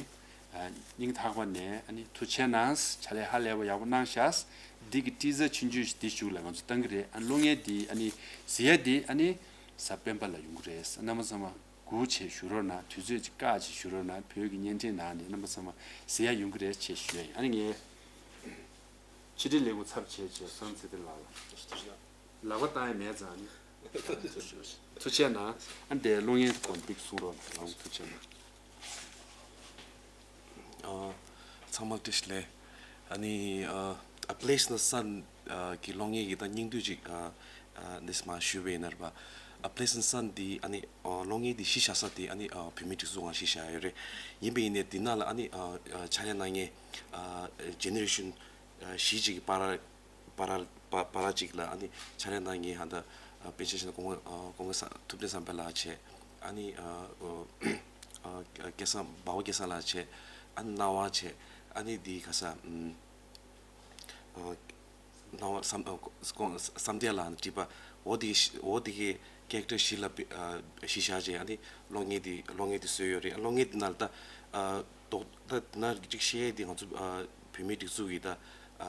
ཨ་སྙིང་ཐག་པ་ནས་ཨ་ནི་ཐུགས་རྗེ་གནང་། ཕྱག་ལས་ཧ་ལས་པ་ཡག་པོ་གནང་ཤག། འདི་གི་ཊི་ཟར་ཆུང་ཆུང་ཞིག་འདི་གཞུག་ལ་ང་ཚོ་བཏང་གི་རེད། ཨ་གློག་བརྙན་འདི་ཨ་ནི་གཟིགས་ཡ་འདི་ཨ་ནི་གཟའ་སྤེན་པ་ལ་ཡོང་གི་རེད། རྣམ་པ་ཚང་མ་སྒུག་བྱས་བཞུགས་རོགས་གནང་། དུས་ཚོད་ཅིག་བཀག་བྱས་བཞུགས་རོགས་གནང་། བོད་ཀྱི་བརྙན་འཕྲིན་ནང་ནས་རྣམ་པ་ཚང་མ་གཟིགས་ཡ་ཡོང་གི་རེད་ཅེས་ཞུ་ཡ་ཡིན། ཨ་ནི་ངས་ཕྱི་དྲིལ་ལས་ཁུངས་ཚབ་བྱས་བྱས་བསོད་ནམས་ཚེ་བརྟན་ལགས་ལ་ལག་པ་བཏང་ཡ་མེད་ཙང་ནི་ཐུགས་རྗེ་གནང་། ཨ་འདས་གློག་བརྙན་སྐོར་འདི་གསུང་རོགས་གནང་། ཐུགས་རྗེ་གནང་། ཨ་ཚང་མ་བཀྲ་ཤིས་བདེ་ལེགས། ཨ་ནི་ཨ་A Place in the Sun ཨ་གི་གློག་བརྙན་གྱི་ད་སྙིང་བསྡུས་ཅིག་ཨ་ཨ་འདིས་མ་ཞུས་པ་ཡིན་ན་རེད་པ། A Place in the Sun འདི་ཨ་ནི་ཨ་གློག་བརྙན་འདི་གཞི་བཞག་ས་དེ་ཨ་ནི་ཨ་བོད་མིའི་སྒྲིག་འཛུགས་ངང་གཞི་བཞག་ཡོད་རེད། ཡིན་པ་ཡིན་ནའི་འདི་ནང་ལ་ཨ་ནི་ཨ་ཨ་ཕྱག་ལས་གནང་མཁན་ཨ་ཇེ་ནེ་རེ་ཤན་ཨ་བཞི་ཅིག་གི་བར་བར་བར་བར་ཅིག་ལ་ཨ་ནི་ཕྱག་ལས་གནང་མཁན་ཧ་ད་ཨ་དཔེ་ཆ་བཞག་ན་སྐུ་ངོ་ཨ་སྐུ་ངོ་ས་ཐུབ་བསྟན་བསམ་འཕེལ་ལགས་བྱས། ཨ་ནི་ཨ་ཨ་སྐལ་བཟང་འབའ་བ་སྐལ་བཟང་ལགས་བྱས། ཨ་ནི་སྣང་བ་བྱས། ཨ་ནི་འདི་ག་ས་ཨ་སྣང་བ་བསམ་ཨ་སྐུ་ངོ་བསམ་གཏན་ལགས་ནས་བྲིས་པ། འོ་འདི་འོ་འདི་གི་ཀེ་རེག་ཊར་བཞི་ལ་དཔེ་ཨ་གཞི་བཞག་བྱས་ཨ་ནི་གློག་བརྙན་འདི་གློག་བརྙན་འདི་བཟོས་ཡོད་རེད། གློག་བརྙན་འདི་ནང་ལ་ད་ཨ་རྡོག་ད་འདི་ནང་གཅིག་བཤད་ཡས་འདི་ང་ཚོ་ཨ་བོད་མིའི་སྒྲིག་འཛུགས་ཀྱི་ད་ཨ་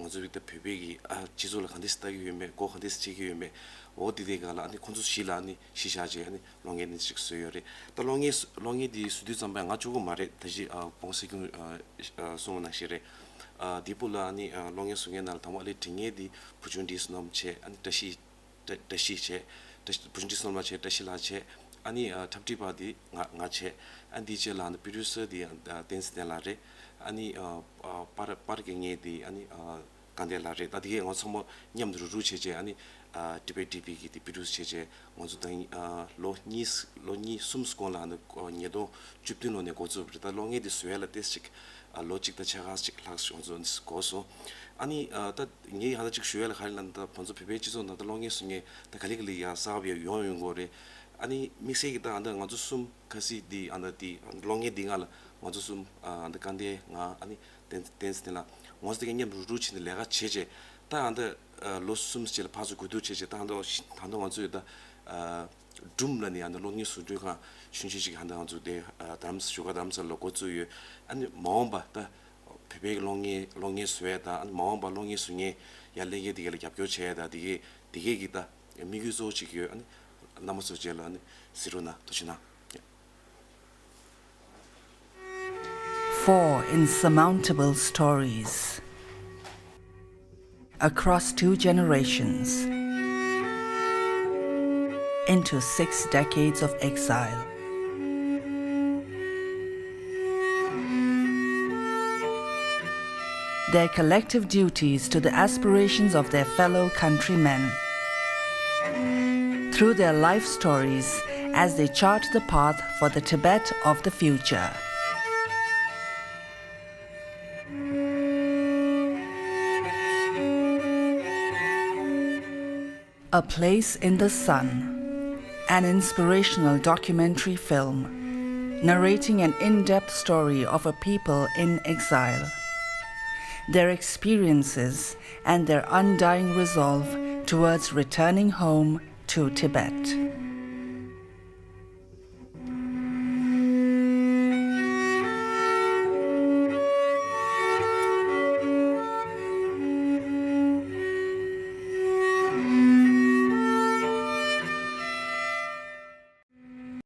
ང་ཚོའི་ད་བོད་པའི་གི་ཨ་སྤྱི་ཚོགས་ལ་ག་འདྲས་ལྟ་གི་ཡོད་མེད། སྒོ་ག་འདྲས་ཕྱེ་གི་ཡོད་མེད། འོ་འདི་དེ་ག་ལ་ཨ་ནི་ཁོང་ཚོ་བཞི་ལ་ཨ་ནི་གཞི་བཞག་བྱས་ཨ་ནི་གློག་བརྙན་འདི་ཅིག་བཟོས་ཡོད་རེད། ད་གློག་བརྙན་གློག་བརྙན་འདི་བཟོ་དུས་ཙམ་པ་ང་གཅིག་པོ་མ་རེད། ད་ཅི་ཨ་གོང་སྲིད་སྐྱོང་ཨ་ཨ་གསུངས་པ་ནང་བཞིན་རེད། ཨ་འདི་པོ་ལ་ཨ་ནི་ཨ་གློག་བརྙན་བཟོ་མཁན་ནང་ལ་དང་པོ་ཨ་ལས་འབྲི་མཁན་འདི་བུ་ཆུང་བཀྲིས་བསོད་ནམས་བྱས། ཨ་ནི་བཀྲ་ཤིས་བཀྲ་བཀྲ་ཤིས་བྱས། བཀྲ་ཤིས་བུ་ཆུང་བཀྲིས་བསོད་ནམས་ལགས་བྱས། བཀྲ་ཤིས་ལགས་བྱས། ཨ་ནི་ཨ་འཁྲབ་ཁྲིད་པ་འདི་ང་ང་བྱས། ཨ་འདི་རྗེས་ལ་ཨ་ནི་པྲོ་ཌུ་སར་འདི་ཨ་བསྟན་འཛིན་བསྟན་ལགས་རེད། ཨ་ནི་ཨ་ཨ་པར་པར་གྱི་ངའི་དེ་ཨ་ནི་ཨ་དཀའ་ལས་ལ་རེད། ད་དེ་གས་ང་ཚོ་ཚང་མ་མཉམ་དུ་རུག་རུག་བྱས་བྱས། ཨ་ནི་ཨ་Tibet TV གི་དེ་པི་རོ་ཌུ་སི་བྱས་བྱས། ང་ཚོ་ད་ཨ་ལོ་གཉིས་ལོ་གཉིས་གསུམ་གོང་ལ་ཨ་ནི་ཉིས་སྟོང་བཅུ་བདུན་ལོ་ནས་འགོ་བཙུགས་པ་རེད། ད་གློག་བརྙན་དེ་བཟོ་ཡ་ལ་ཏོག་ཙམ་ཅིག་ཨ་ལོ་གཅིག་དང་ཕྱེད་ཀ་ཅིག་ལྷག་ཙམ་ང་ཚོ་འགོར་སོང་། ཨ་ནི་ཨ་ད་ངས་ཧ་ད་ཅིག་ཞུ་ཡ་ལ་ག་རེ་ལབ་ན། ད་ང་ཚོ་བོད་པའི་སྤྱི་ཚོགས་ནང་ད་གློག་བརྙན་བཟོ་མཁན་ད་ག་ལེ་ག་ལེ་ཡར་གསར་པ་ཡར་ཡོང་ཡོང་གི་རེད། ཨ་ནི་དམིགས་བསལ་གྱི་ད་ཨ་ད་ང་ཚོ་གསུམ་ཁ་སང་འདི་ཨ་ད་འདི་གློག་བརྙན་འདི་སྒང་ལ་ང་ཚོ་གསུམ་ཨ་ད་དཀའ་ལས་ང་ཨ་ནི་བསྟན་བསྟན་འཛིན་ལགས་ང་ཚོ་དེ་ག་མཉམ་རུག་རུག་བྱས་ནས་ལས་ཀ་བྱས་བྱས། ད་ཨ་ད་ལོ་གསུམ་རྗེས་ལ་ཕར་ཚུར་གོ་བསྡུར་བྱས་བྱས། ད་ཨ་ད་ད་ང་ཚོས་ད་ཨ་སྒྲུང་ལབ་ནས་ཨ་ད་གློག་བརྙན་བཟོ་སྐྲུན་ཁང་ཆུང་ཆུང་ཅིག་ཨ་ད་ང་ཚོ་དེ་ཨ་རྡ་རམ་ས་བཞུགས་སྒར་རྡ་རམ་ས་ལ་འགོ་བཙུགས་ཡོད། ཨ་ནི་མ་འོངས་པ་ད་བོད་པའི་གློག་བརྙན་གློག་བརྙན་བཟོ་ཡས་དང་། ཨ་ནི་མ་འོངས་པ་གློག་བརྙན་བཟོ་མཁན་ཡར་སླེབས་མཁན་དེ་ག་ལ་རྒྱབ་སྐྱོར་བྱེད་ཡས་དང་། དེ་གའི་དེ་གའི་གི་ད་དམིགས་ཡུལ་གཙོ་བོ་ཅིག་ཡོད། ཨ་ནི་རྣམ་པ་ཚོ་རྗེས་ལ་ཨ་ནི་གཟིགས་རོགས་གནང་། ཐུགས་རྗེ་གནང་། Four insurmountable stories. Across two generations, into six decades of exile. Their collective duties to the aspirations of their fellow countrymen. Through their life stories, as they chart the path for the Tibet of the future. A Place in the Sun, an inspirational documentary film narrating an in-depth story of a people in exile, their experiences, and their undying resolve towards returning home to Tibet.